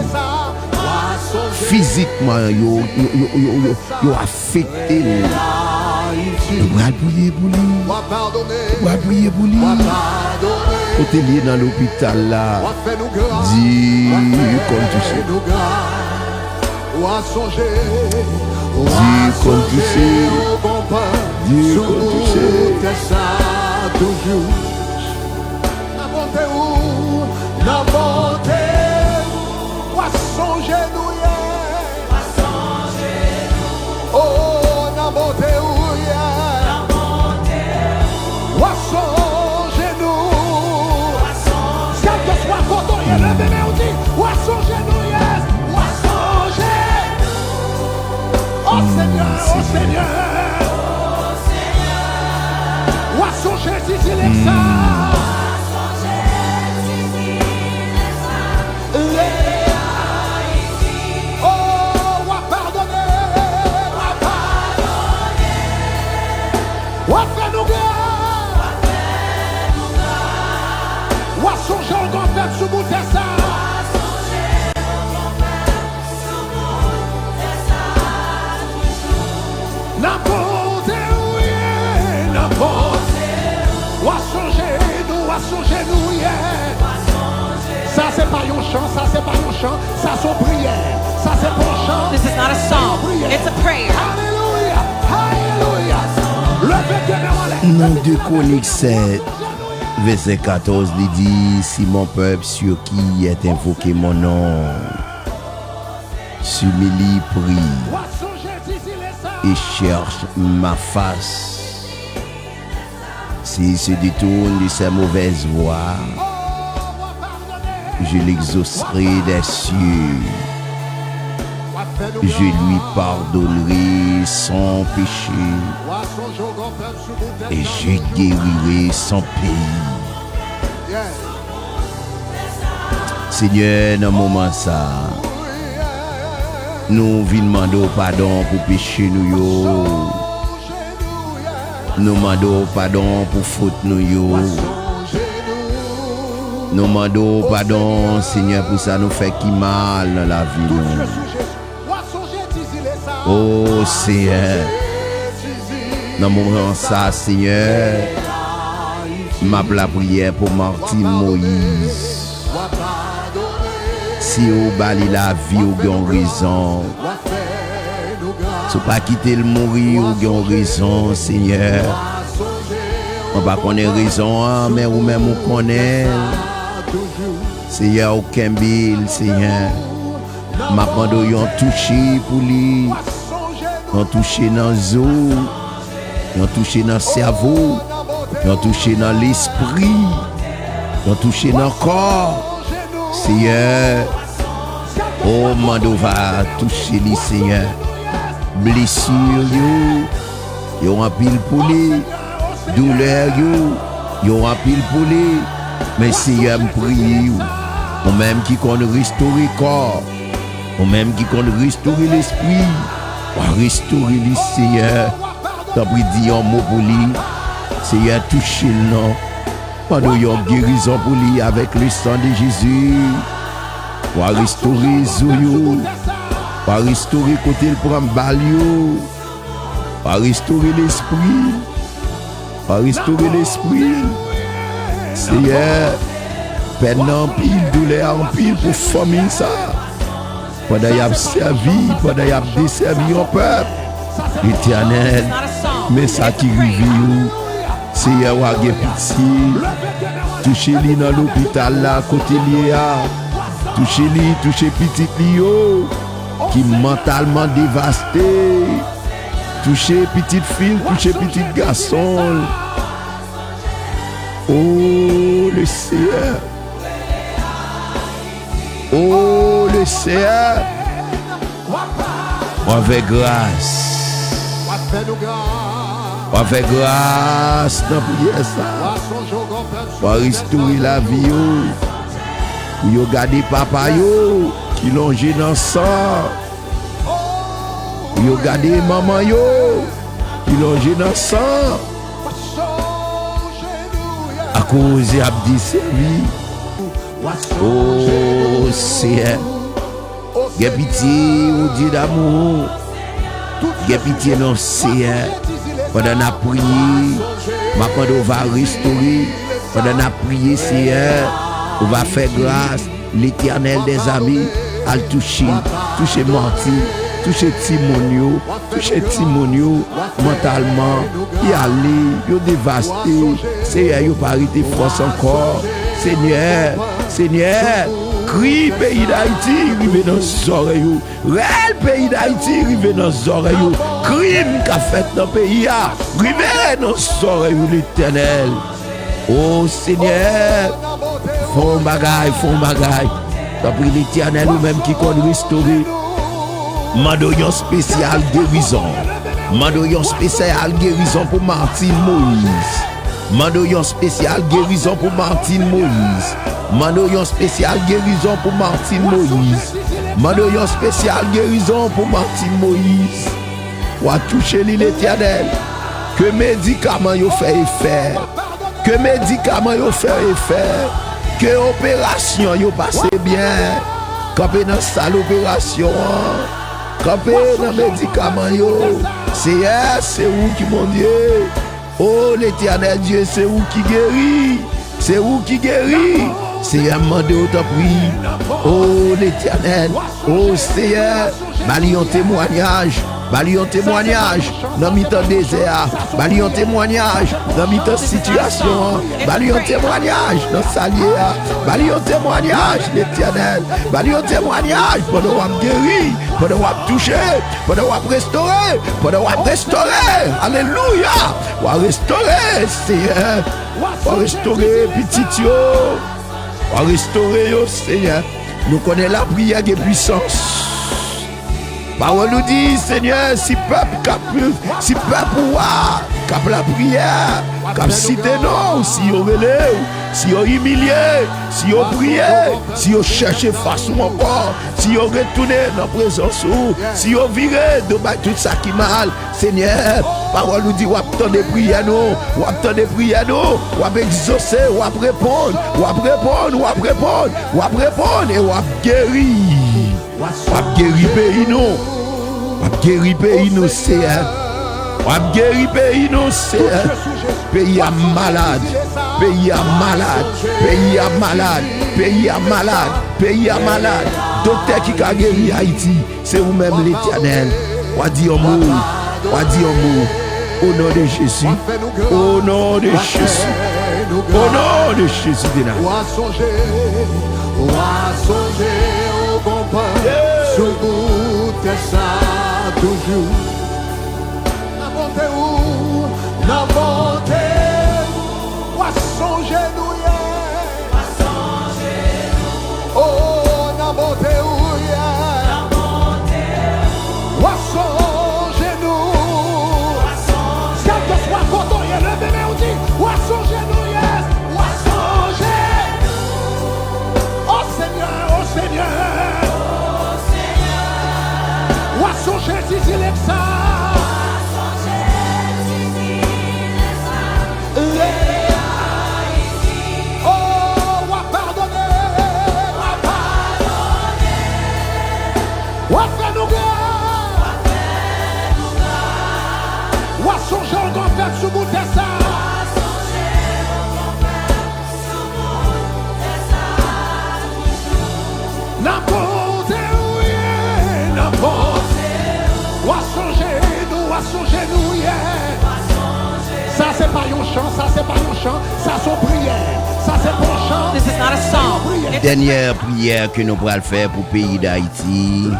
Fizikman, yo, yo, yo, yo, yo, yo afekte l. Nou pral priye pou li. Nou pral priye pou li. Kote l ye nan lopital la, Dye konn touche. Dye konn touche. Dye konn touche. Nan bonte ou, nan bonte ou, w a sonje nou ye. Oh, nan bonte ou ye. W a sonje nou. Kèlkeswa kote w ye, leve men w di, w a sonje nou ye. W a sonje nou. Oh Senyè, oh Senyè. W a sonje Tizi Leksa. Sou bout tè sa. Nan kote ou ye, nan kote. W a sonje nou, w a sonje nou, yeah. Sa se pa yon chan, sa se pa yon chan, sa se yon priyè. Sa se pa yon chan, This is not a song. It's a prayer. Alelouya, alelouya. Leve de men w anlè. Nan de Kwonik sèt, vèsè katòz, li di, Si mon peuple sur qui est invoqué mon nom s'humilie, prie et cherche ma face, s'il se détourne de ses mauvaises voies, je l'exaucerai des cieux, je lui pardonnerai son péché et je guérirai son pays. Senyè, nan moman sa, nou vin mande w padon pou peche nou yo. Nou mande w padon pou fot nou yo. Nou mande w padon, Senyè, pou sa nou fè ki mal nan lavi nou. O Senyè, nan moman sa, Senyè, m ap lapriyè pou Martine Moïse. Si w ba li lavi, w gen yon rezon. Si w pa kite l mouri, w gen yon rezon, Senyè. Mwen pa konnen rezon an, men ou menm ou konnen. Senyè, ou kenbe l, Senyè. M ap mande w yon touche pou li. Yon touche nan zo. Yon touche nan sèvo. Yon touche nan lespri. Yon touche nan kò. Senyè, o, m mande w va touche li, Senyè. Blesi yo, yo anpil pou li. Doulè yo, yo anpil pou li. Men Senyè, m priye w, ou menm ki konn restore kò, ou menm ki konn restore lespri, w a restore li, Senyè. Tanpri, di yon mo pou li. Senyè, touche l non. Mande w yon gerizon pou li avèk le sang de Jésus. W a restore zo yo. W a restore kote l pran bal yo. W a restore lespri l. W a restore lespri l. Senyè, pèn nan anpil, doulè a anpil pou fanmi sa. Pandan y ap sèvi, pandan y ap desèvi yon pèp, Letènèl, men sa ki rive yo. Senyè, w a gen pitye. Touche li nan lopital la, kote l ye a. Touche li, touche pitit li yo, ki mantalman devaste. Touche pitit fi l, touche pitit gason l. O, le Seyè. O, le Seyè. W a fè gras. W a fè gras nan priyè sa. W a restore lavi yo. Pou yo gade papa yo ki lonje nan san. Pou yo gade manman yo ki lonje nan san. Akoz y ap desèvi. O Seyè, gen pitye, o Dye damou. Gen pitye non, Seyè. Pandan n ap priye, m ap mande w va restore. Pandan n ap priye, Seyè, ou va fè gras. Letènèl dèzame, al touche, touche Martine, touche timoun yo, touche timoun yo, mantalman, y ale, yo devaste. Seyè, yo pa rete fòs ankò. Senyè, Senyè, kri peyi Dayiti rive nan zòrèy ou. Rèl peyi Dayiti rive nan zòrèy ou. Krim k ap fèt nan peyi a rive nan zòrèy ou, Letènèl. O Senyè, fè yon bagay, fè yon bagay. Tanpri, Letènèl, ou menm ki konn restore. Mande w yon espesyal gerizon. Mande w yon espesyal gerizon pou Martine Moïse. Mande w yon espesyal gerizon pou Martine Moïse. Mande w yon espesyal gerizon pou Martine Moïse. Mande w yon espesyal gerizon pou Martine Moïse. W a touche li, Letènèl. Ke medikaman yo fè efè. Ke medikaman yo fè efè. Ke operasyon yo pase byen. Kanpe nan sal operasyon an. Kanpe nan medikaman yo. Seyè, se ou ki Bondye. O Letènèl Dye, se ou ki geri. Se ou ki geri. Seyè, m mande w, tanpri. O Letènèl, o Seyè, ba li yon temwayaj. Ba li yon temwayaj nan mitan dezè a. Ba li yon temwayaj nan mitan sitiyasyon an. Ba li yon temwayaj nan sa l ye a. Ba li yon temwayaj, Letènèl. Ba li yon temwayaj pandan w ap geri, pandan w ap touche, pandan w ap restore, pandan w ap restore. Alelouya! W a restore, Seyè. W a restore pitit yo. W a restore yo, Seyè. Nou konnen lapriyè gen pwisans. Pawòl ou di, Senyè, si pèp k ap, si pèp ou a k ap lapriyè, k ap site non w, si yo rele w, si yo imilye, si yo priye, si yo chèche fas ou ankò, si yo retounen nan prezans ou, si yo vire do bay tout sa ki mal, Senyè, pawòl ou di w ap tande priyè nou, w ap tande priyè nou, w ap egzose, w ap reponn, w ap reponn, w ap reponn, w ap reponn e w ap geri. W ap geri peyi nou. W ap geri peyi nou, Seyè. W ap geri peyi nou, Seyè. Peyi a malad. Peyi a malad. Peyi a malad. Peyi a malad. Peyi a malad. Doktè ki ka geri Ayiti, se ou menm, Letènèl. W a di yon mo. W a di yon mo. O non de Jezi. O non de Jezi. O non de Jezi de Nazareth. W a sonje, w a sonje, o konpè, sou bout tè sa toujou. Nan bonte ou, nan bonte ou, w a sonje nou ye. O, nan bonte ou ye. W a sonje nou. Kèlkeswa kote w ye, leve men w di, w a sonje nou ye. W a sonje nou. O Senyè, o Senyè. W a sonje ti zile sa. Leve Ayiti. O, w a padone. W a padone. W a fè nou gran. W a sonje w gon pèp sou bout tè sa. Nan bonte ou ye, nan bonte. W a sonje nou, w a sonje nou ye. Sa se pa yon chan, sa se pa yon chan, sa se yon priyè. Sa se pa yon chan. This is not a song. Dènyè priyè ke nou pral fè pou peyi Dayiti,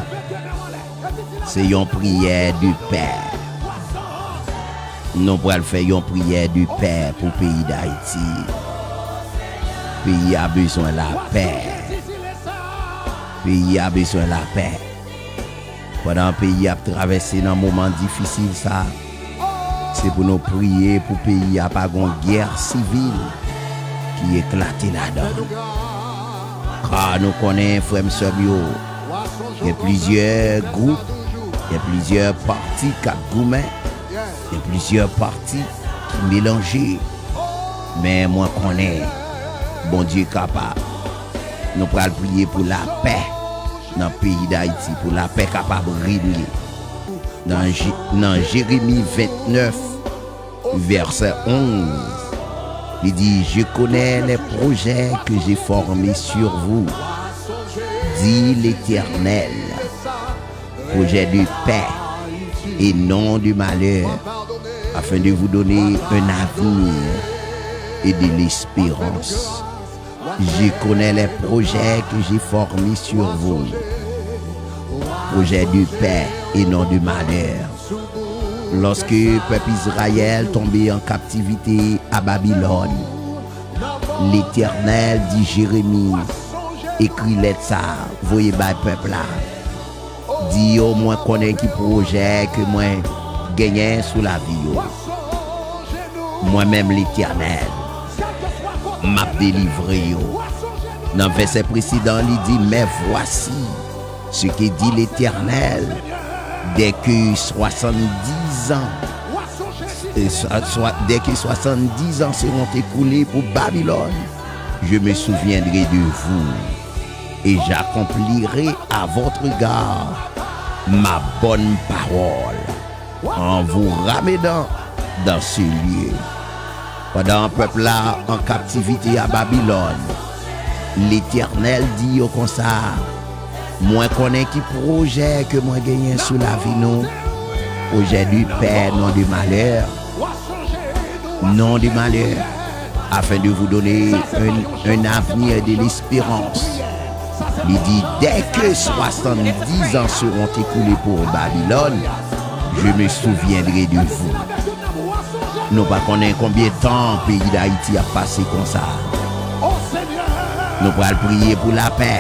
se yon priyè de pè. Nou pral fè yon priyè de pè pou peyi Dayiti. Peyi a bezwen lapè. Peyi a bezwen lapè. Pandan peyi a ap travèse nan moman difisil sa, se pou nou priye pou peyi a pa gon gè sivil ki eklate ladan l. Ka nou konnen, frè m, sè m yo, gen plizyè gwoup, gen plizyè pati k ap goumen, gen plizyè pati ki melanje. Men mwen konnen Bondye kapab. Nou pral priye pou lapè nan peyi Dayiti, pou lapè kapab renye. Nan Je-, nan Jeremi vennèf, vèsè onz, li di, Je connais les projets que j'ai formés sur vous, dit l'Éternel, projets de paix et non de malheur, afin de vous donner un avenir et de l'espérance. Je connais les projets que j'ai formés sur vous, projets de paix et non de malheur. Lorsque peuple Israël tombé en captivité à Babylone, l'Éternel dit, Jérémie, écris lettre ça, voyez bay peuple là. Di yo, mwen konnen ki pwojè ke mwen genyen sou lavi yo. Mwen menm, Letènèl, m ap delivre yo. Nan vèsè presedan, li di, Mais voici ce que dit l'Éternel, dès que soixante-dix ans, euh, so-, so-, dès que soixante-dix ans seront écoulés pour Babylone, Je me souviendrai de vous, et j'accomplirai à votre égard ma bonne parole, en vous ramenant dans ce lieu. Pandan pèp la an kaptivite a Babilòn, Letènèl di yo konsa, mwen konnen ki pwojè ke mwen genyen sou lavi nou, pwojè de pè, non de malè, non de malè, afin de vous donner un, un avenir de l'espérance. Li di, dès que soixante-dix ans seront écoulés pour Babylone, je me souviendrai de vous. Nou pa konnen konbyen tan peyi Dayiti ap pase konsa. Nou pral priye pou lapè.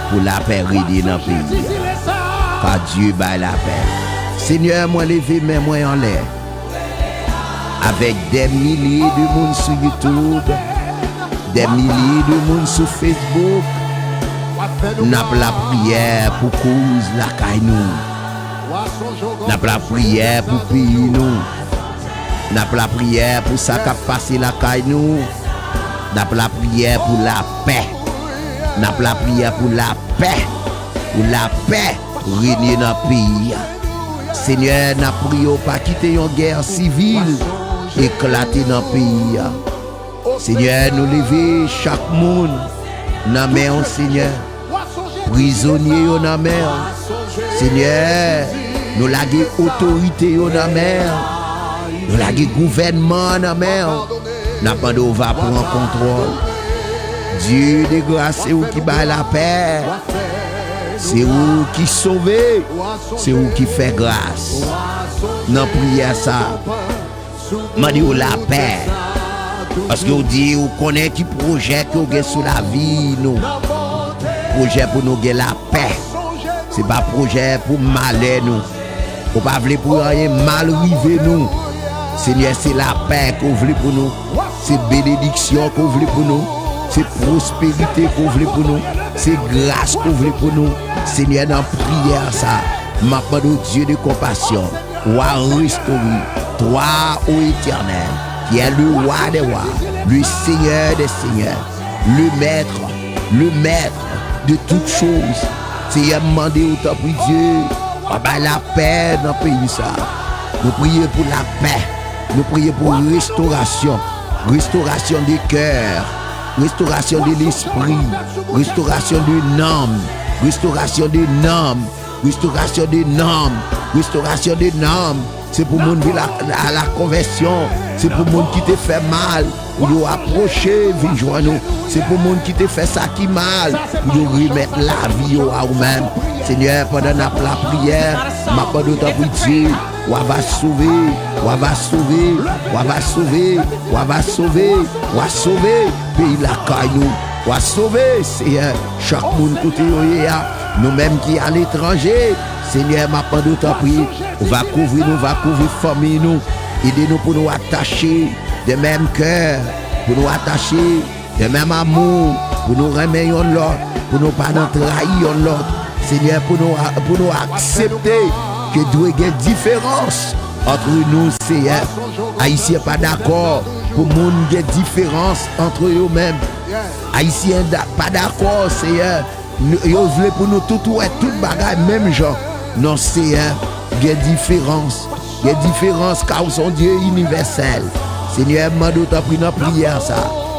Pou lapè rene nan peyi a. Ka Dye bay lapè. Senyè, mwen leve men mwen anlè. Avèk dè milye de moun sou YouTube, dè milye de moun sou Facebook, n ap lapriyè pou koz lakay nou. N ap lapriyè pou peyi nou. N ap lapriyè pou sa k ap pase lakay nou. N ap lapriyè pou lapè. N ap lapriyè pou lapè. Pou lapè rene nan peyi a. Senyè, n ap priye w pa kite yon gè sivil eklate nan peyi a. Senyè, nou leve chak moun nan men w, Senyè. Prizonye yo nan men w. Senyè, nou lage otorite yo nan men w. Nou lage gouvènman an nan men w. N ap mande w va pran kontwòl. Dye de gras, se ou ki bay lapè. Se ou ki sove. Se ou ki fè gras. Nan priyè sa, mande w lapè. Paske w di ou konnen ki pwojè ke w gen sou lavi nou. Pwojè pou nou gen lapè. Se pa pwojè pou malè nou. Ou pa vle pou anyen mal rive nou. Senyè, se lapè ke w vle pou nou. Se benediksyon ke w vle pou nou. Se pwosperite ke w vle pou nou. Se gras ke w vle pou nou. Senyè, nan priyè sa, m ap mande w, Dye de konpasyon, wa restore, toi, ô Éternel, qui est le roi des rois, le Seigneur des seigneurs, le maître, le maître de toutes choses. Senyè, m mande w, tanpri Dye, w a bay lapè nan peyi sa. Nou priye pou lapè. Nou priye pou restorasyon. Restorasyon de kè. Restorasyon de lespri. Restorasyon de nanm. Restorasyon de nanm. Restorasyon de nanm. Restorasyon de nanm. Se pou moun vin a, a la konvèsyon. Se pou moun ki te fè mal, pou yo apwoche vin jwenn ou. Se pou moun ki te fè sa ki mal, pou yo remèt lavi yo a ou menm. Senyè, pandan n ap lapriyè, m ap mande w, tanpri Dye, w a va sove, w a va sove, w a va sove, w a va sove, w a sove peyi lakay nou. W a sove, Seyè, chak moun kote yo ye a, nou menm ki aletranje. Senyè, m ap mande w, tanpri, ou va kouvri nou, va kouvri fanmi nou. Ede nou pou nou atache de menm kè, pou nou atache de menm amou, pou nou renmen yonn lòt, pou nou pa nan trayi yonn lòt. Senyè, pou nou, pou nou aksepte ke dwe gen diferans antre nou, Seyè. Ayisyen pa dakò pou moun gen diferans antre yo menm. Ayisyen da-, pa dakò, Seyè. Nou, yo vle pou nou tout wè tout bagay menm jan. Non, Seyè, gen diferans. Gen diferans, ka w se yon Dye inivèsèl. Senyè, m mande w, tanpri, nan priyè sa,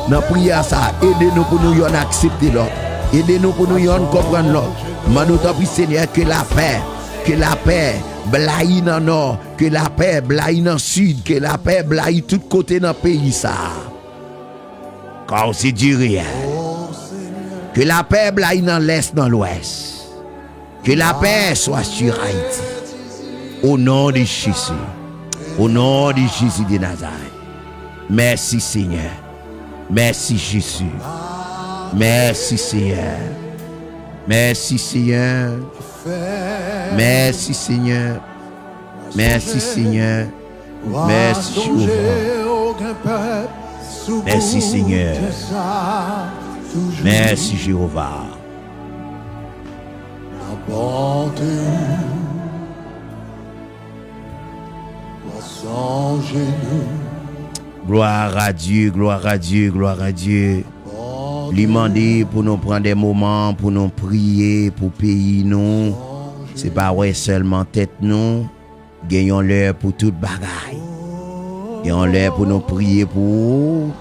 nan priyè sa, ede nou pou nou yonn aksepte lòt. Ede nou pou nou yonn konprann lòt. M mande w, tanpri, Senyè, ke lapè, ke lapè blayi nan nò, ke lapè blayi nan sid, ke lapè blayi tout kote nan peyi sa. Car c'est du réel. Que la paix blayi nan lès, nan lwès. Que la paix soit sur Haïti. Au nom de Jésus. Au nom de Jésus de Nazareth. Merci Seigneur. Merci Jésus. Merci Seigneur. Merci Seigneur. Merci Seigneur. Merci Seigneur. Mèsi Jewova. Mèsi Senyè. Mèsi Jewova. Glwa a Dye, glwa a Dye, glwa a Dye. Li mande pou nou pran de moman pou nou priye pou peyi nou. Se pa wè sèlman tèt nou. Gen yon lè pou tout bagay. Gen yon lè pou nou priye pou ou,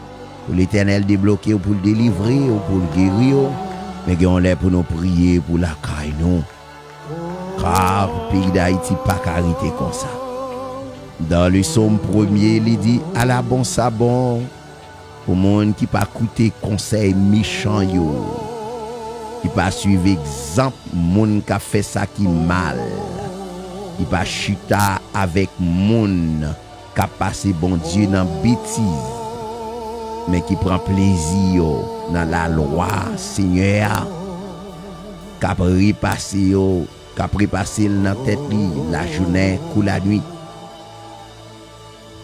pou Letènèl debloke w, pou l delivre w, pou l geri w. Men gen yon lè pou nou priye pou lakay nou. Ka peyi Dayiti pa ka rete konsa. Dan le Sòm premye, li di, ala bon sa bon pou moun ki pa koute konsèy mechan yo, ki pa suiv egzanp moun k ap fè sa ki mal, ki pa chita avèk moun k ap pase Bondye nan betiz, men ki pran plezi yo nan lalwa Senyè a, k ap repase yo, k ap repase l nan tèt li lajounen kou lanwit.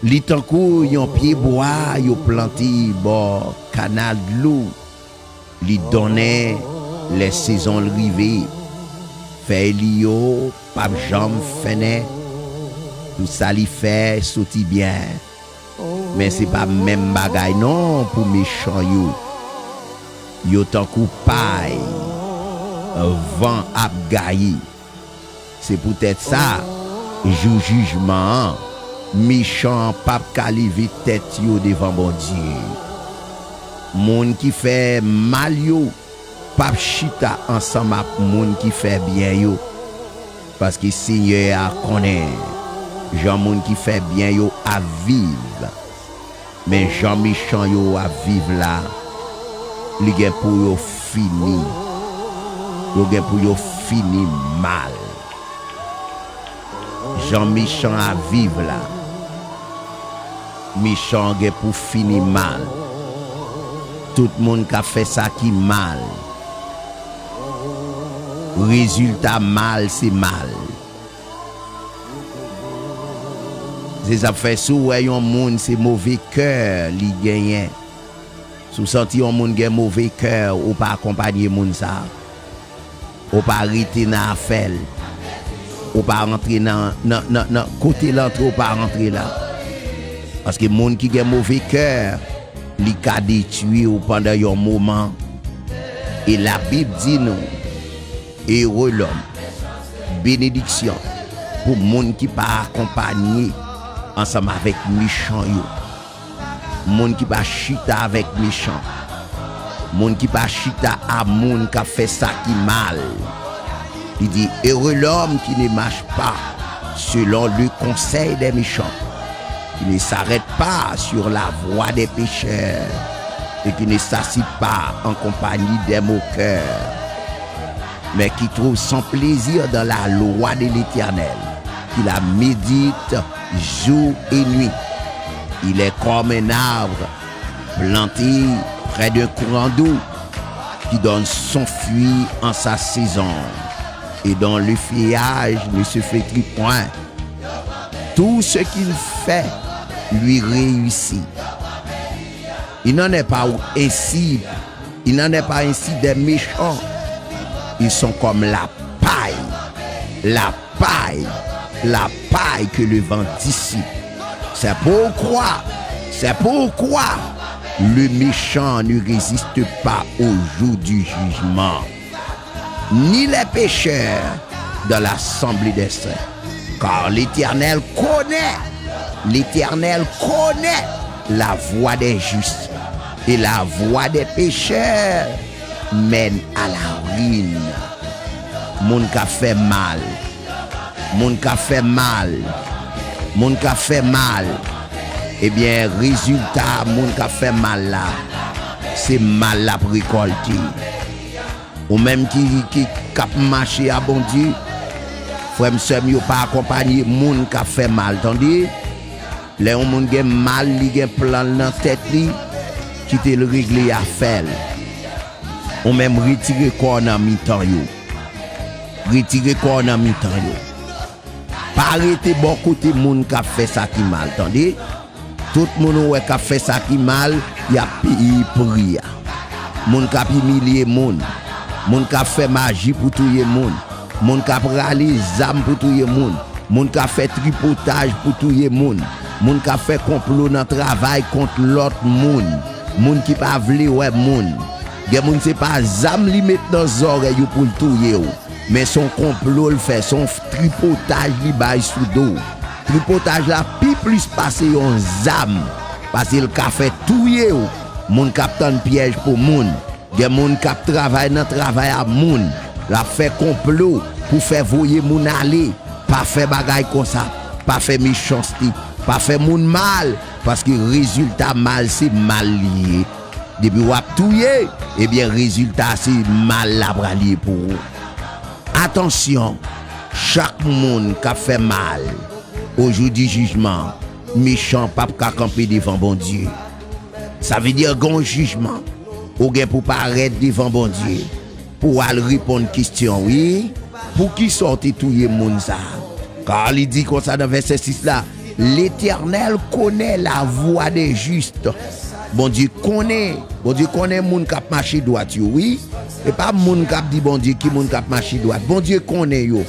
Li tankou yon pyebwa yo plante bò kanal dlo. Li donnen lè sezon l rive. Fèy li yo p ap janm fennen. Tout sa li fè soti byen. Men se pa menm bagay non pou mechan yo. Yo tankou pay van ap gaye. Se poutèt sa, jou jijman an, mechan an p ap ka leve tèt yo devan Bondye. Moun ki fè mal yo p ap chita ansanm ak moun ki fè byen yo, paske Senyè a konnen jan moun ki fè byen yo ap viv. Men jan mechan yo ap viv la, li gen pou yo fini. Yo gen pou yo fini mal. Jan mechan ap viv la, mechan gen pou fini mal. Tout moun k ap fè sa ki mal, rezilta mal se mal. Se sa k fè si w wè yon moun se move kè li genyen. Si w santi yon moun gen move kè, ou pa akonpanye moun sa a. Ou pa rete nan afè l. Ou pa rantre nan, nan, nan, nan kote l antre, ou pa rantre la. Paske moun ki gen move kè, li ka detwi w pandan yon moman. E Labib di nou, ere lòm, benediksyon pou moun ki pa akonpanye ansanm avèk mechan yo. Moun ki pa chita avèk mechan. Moun ki pa chita a moun k ap fè sa ki mal. Li di, ere lòm ki ne mache pa selon le konsèy dè mechan, ki ne sarèt pa sur la vwa dè pechè, e ki ne s'assit pa an konpanyi dè mokè, men ki trouve son plaisir dans la loi de l'Éternel, qui la médite jour et nuit. Il est comme un arbre planté près d'un courant d'eau, qui donne son fruit en sa saison, et dont le feuillage ne se flétrit point. Tout ce qu'il fait lui réussit. Il n'en est pas ainsi, il n'en est pas ainsi des méchants. Ils sont comme la paille, la paille, la paille que le vent dissipe. C'est pourquoi, c'est pourquoi le méchant ne résiste pas au jour du jugement, ni les pécheurs dans l'assemblée des saints. Car l'Éternel connaît, l'Éternel connaît la voie des justes, et la voie des pécheurs mène à la ruine. Moun k ap fè mal, moun k ap fè mal, moun k ap fè mal, ebyen, rezilta moun k ap fè mal la, se mal l ap rekòlte. Ou menm ki, ki, k ap mache a Bondye, frè m, sè m yo, pa akonpanye moun k ap fè mal, tande. Lè yon moun gen mal, li gen plan l nan tèt li, kite l regle afè l. Ou menm retire kò w nan mitan yo. Retire kò w nan mitan yo. Pa rete bò kote moun k ap fè sa ki mal, tande. Tout moun ou wè k ap fè sa ki mal, y ap peye pri a. Moun k ap imilye moun, moun k ap fè maji pou touye moun, moun k ap rale zam pou touye moun, moun k ap fè tripotaj pou touye moun, moun k ap fè konplo nan travay kont lòt moun, moun ki pa vle wè moun. Gen moun se pa zam li met nan zòrèy ou pou l touye w, men se yon konplo l fè, se yon f- tripotaj li bay sou do w. Tripotaj la pi plis pase yon zam, paske l ka fè touye w. Moun k ap tann pyèj pou moun, gen moun k ap travay nan travay a moun, l ap fè konplo pou fè voye moun ale. Pa fè bagay konsa, pa fè mechanste, pa fè moun mal, paske rezilta mal se mal li ye. Depi w ap touye, ebyen rezilta se mal la pral ye pou ou. Atansyon, chak moun k ap fè mal, o jou di jijman, mechan p ap ka kanpe devan Bondye. Sa vle di gen yon jijman, ou gen pou parèt devan Bondye, pou w al reponn kesyon, wi, poukisa w te touye moun sa a? Kar li di konsa nan vèsè sis la, L'Éternel connaît la voie des justes. Bondye konnen, Bondye konnen moun k ap mache dwat yo, wi. E pa moun k ap di Bondye ki moun k ap mache dwat. Bondye konnen yo.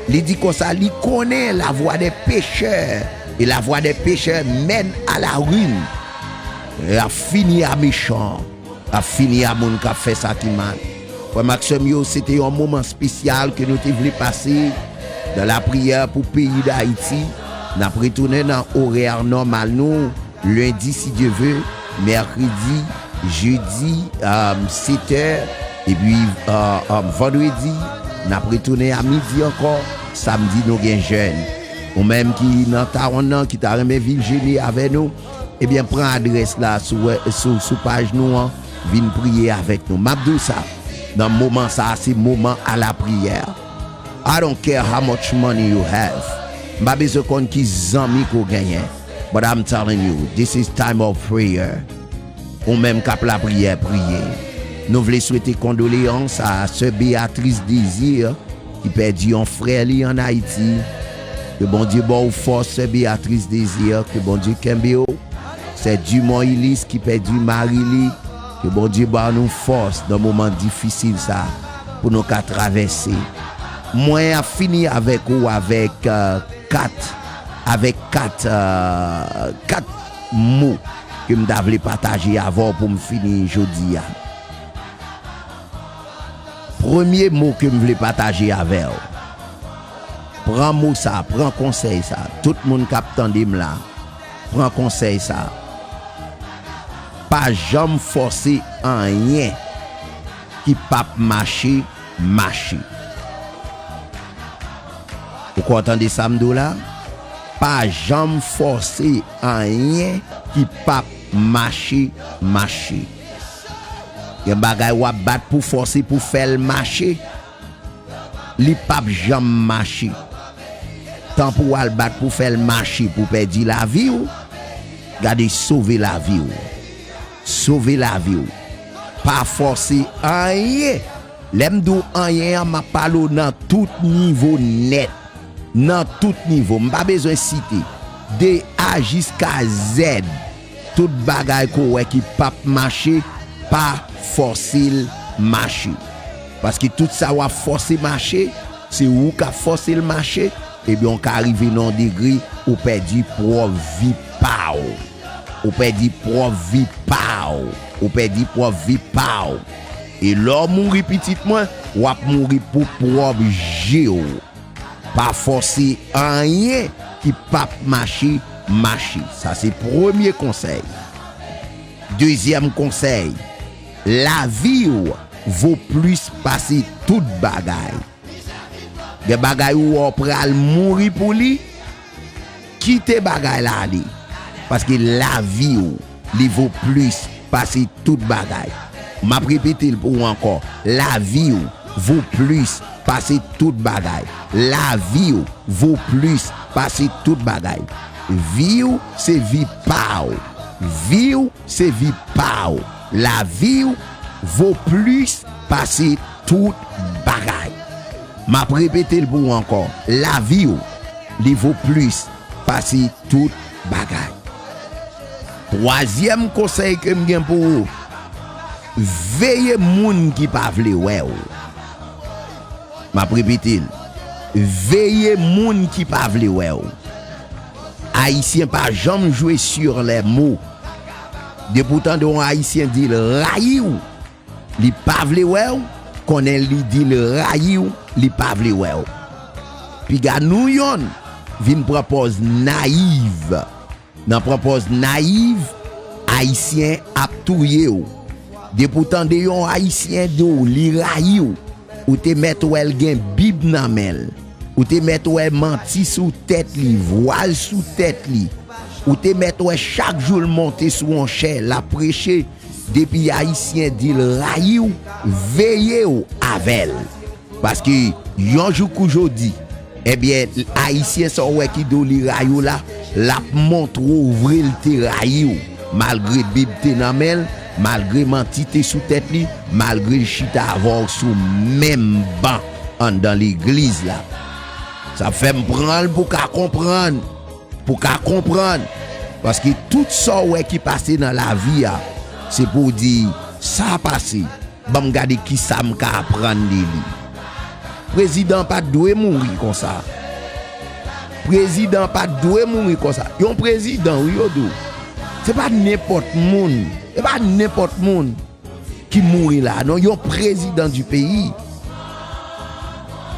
Li di konsa, li konnen la voie des pécheurs, et la voie des pécheurs mène à la ruine. L ap fini a mechan, l ap fini a moun k ap fè sa ki mal. Frè m ak sè m yo, se te yon moman espesyal ke nou te vle pase dans la prière pou peyi Dayiti. N ap retounen nan orè nòmal nou, lendi, si Dye ve, mèkredi, jedi, um, sèt è, epi, uh, um, vandredi, n ap retounen a midi ankò, samdi nou gen jèn. Ou menm ki nan Tawonn nan, ki ta renmen vin jene avè nou, ebyen, pran adrès la sou, sou, sou paj nou an, vin priye avèk nou. M ap di w sa, nan moman sa a, se moman a lapriyè. I don't care how much money you have. M pa bezwen konn ki zanmi ke w genyen. But I'm telling you, this is time of prayer. Ou menm k ap lapriyè, priye. Nou vle swete kondoleyans a sè Beatrice Désir, ki pèdi yon frè li ann Ayiti. Ke Bondye ba w fòs, sè Beatrice Désir, ke Bondye kenbe w. Sè Dumont Ulysse ki pèdi mari li, ke Bondye ba nou fòs nan moman difisil sa pou nou ka travèse. Mwen ap fini avèk ou avèk, euh, kat, avèk kat, euh, kat mo ke m ta vle pataje avè w pou m fini jodi a. Premye mo ke m vle pataje avè w. Pran mo sa, pran konsèy sa. Tout moun k ap tande m la, pran konsèy sa. Pa janm fòse anyen ki p ap mache, mache. Ou kwè w tande sa m di w la? Pa janm fòse anyen ki p ap mache, mache. Gen bagay w ap bat pou fòse pou fè l mache, li p ap janm mache. Tan pou w al bat pou fè l mache, pou w pèdi lavi w, gade, sove lavi w. Sove lavi w. Pa fòse anyen. Lè m di w anyen an, m ap pale w nan tout nivo nèt. Nan tout nivo. M pa bezwen site. De A jiska Z. Tout bagay ke w wè ki p ap mache, pa fòse l mache. Paske tout sa w ap fòse mache, se ou k ap fòse l mache, ebyen, w ka rive nan yon degre, ou pèdi pwòp vi pa w. Ou pèdi pwòp vi pa w. Ou pèdi pwòp vi pa w. E lè w mouri, pitit mwen, w ap mouri pou pwòp je w. Pa fòse anyen ki p ap mache, mache. Sa se premye konsèy. Dezyèm konsèy, lavi w vo plis pase tout bagay. Gen bagay ou wè w pral mouri pou li, kite bagay la ale. Paske lavi w, li vo plis pase tout bagay. M ap repete l pou ou ankò. Lavi w vo plis pase tout bagay. Lavi w vo plis pase tout bagay. Vi w se vi pa w. Vi w se vi pa w. Lavi w vo plis pase tout bagay. M ap repete l pou ou ankò. Lavi w, li vo plis pase tout bagay. Twazyèm konsèy ke m gen pou ou, veye moun ki pa vle wè w. M ap repete l. Veye moun ki pa vle wè w. Ayisyen pa janm jwe sur les mots. Depi w tande yon Ayisyen di l rayi w, Li pa vle wè w, konnen li di l rayi w, li pa vle wè w. Piga nou yonn vin pran pòz nayiv. Nan pran pòz nayiv, Ayisyen ap touye w. Depi w tande yon Ayisyen di w li rayi w, ou te mèt wè l gen Bib nan men l. Ou te mèt wè manti sou tèt li, vwal sou tèt li. Ou te mèt wè chak jou l monte sou yon chè, l ap preche. Depi Ayisyen di l rayi w, veye w avè l. Paske yon jou kou jodi, ebyen, Ayisyen sa w wè ki di w li rayi w la, l ap montre w vre l te rayi w. Malgre Bib te nan men l, malgre manti te sou tèt li, malgre l chita avè w sou menm ban anndan legliz la. Sa fè m pran l pou w ka konprann. Pou w ka konprann. Paske tout sa w wè ki pase nan lavi a, se pou w di, sa pase, ban m gade kisa m ka aprann de li. Prezidan pa t dwe mouri konsa. Prezidan pa t dwe mouri konsa. Yon prezidan, wi, yo di w. Se pa nenpòt moun. Se pa nenpòt moun ki mouri la, non, yon prezidan di peyi.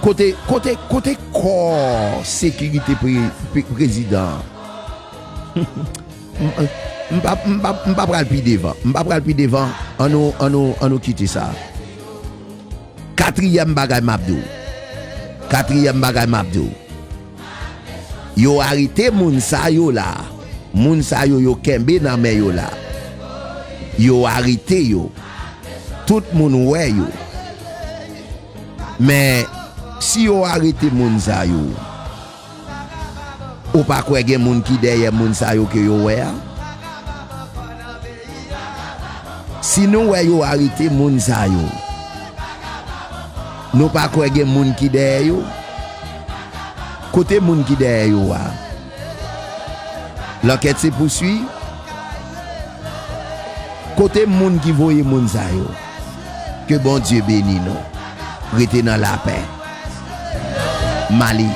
Kote, kote, kote kò sekirite pre, pre, prezidan an? M, m pa, m pa, m pa pral pi devan. M pa pral pi devan. Annou, annou, annou kite sa. Katriyèm bagay m ap di w. Katriyèm bagay m ap di w. Yo arete moun sa yo la. Moun sa yo yo kenbe nan men yo la. Yo arete yo. Tout moun wè yo. Men, si yo arete moun sa yo, ou pa kwè gen moun ki dèyè moun sa yo ke yo wè a? Si nou wè yo arete moun sa yo, nou pa kwè gen moun ki dèyè yo? Kote moun ki dèyè yo a? Lanket se pouswi. Kote moun ki voye moun sa yo? Ke Bondye beni nou. Rete nan lapè. Mali.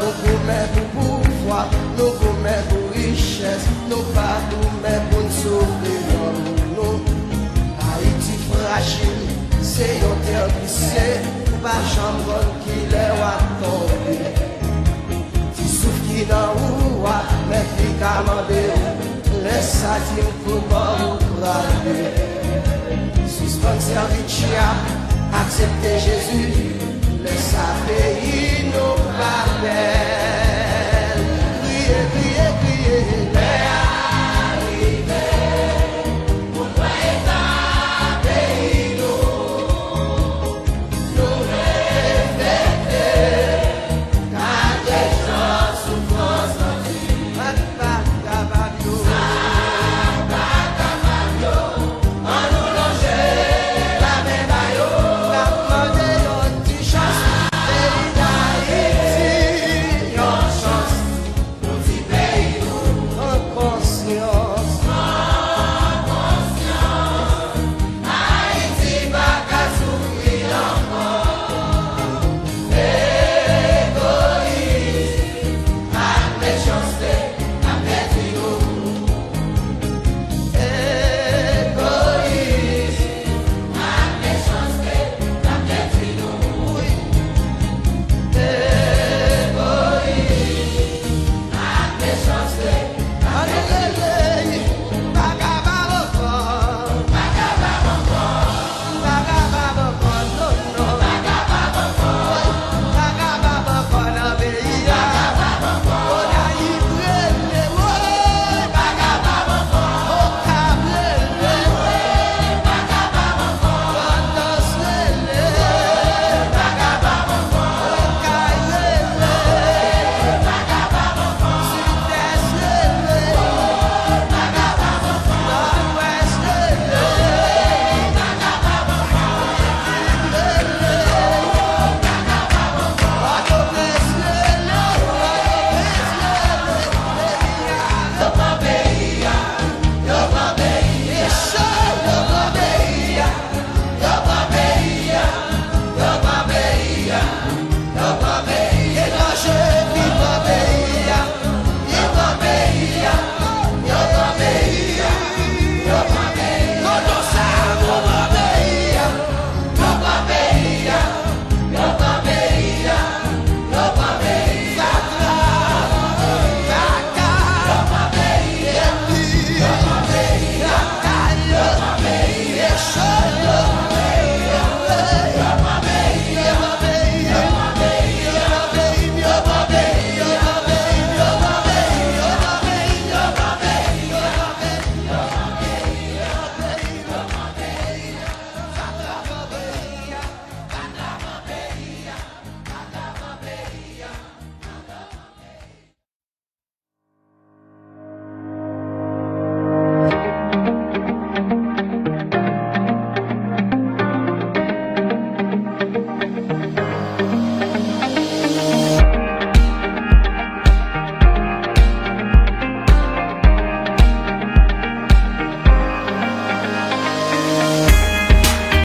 Nou goumen pou pouvwa, nou goumen pou richès, nou pa goumen pou n sove lanmou nou. Ayiti frajil, se yon tè visye, ou pa janm konn ki mande w, lè sa di m pou bò ou prale. Sispann sèvi tchya, aksepte Jezi, lè sa peyi nou pa pè.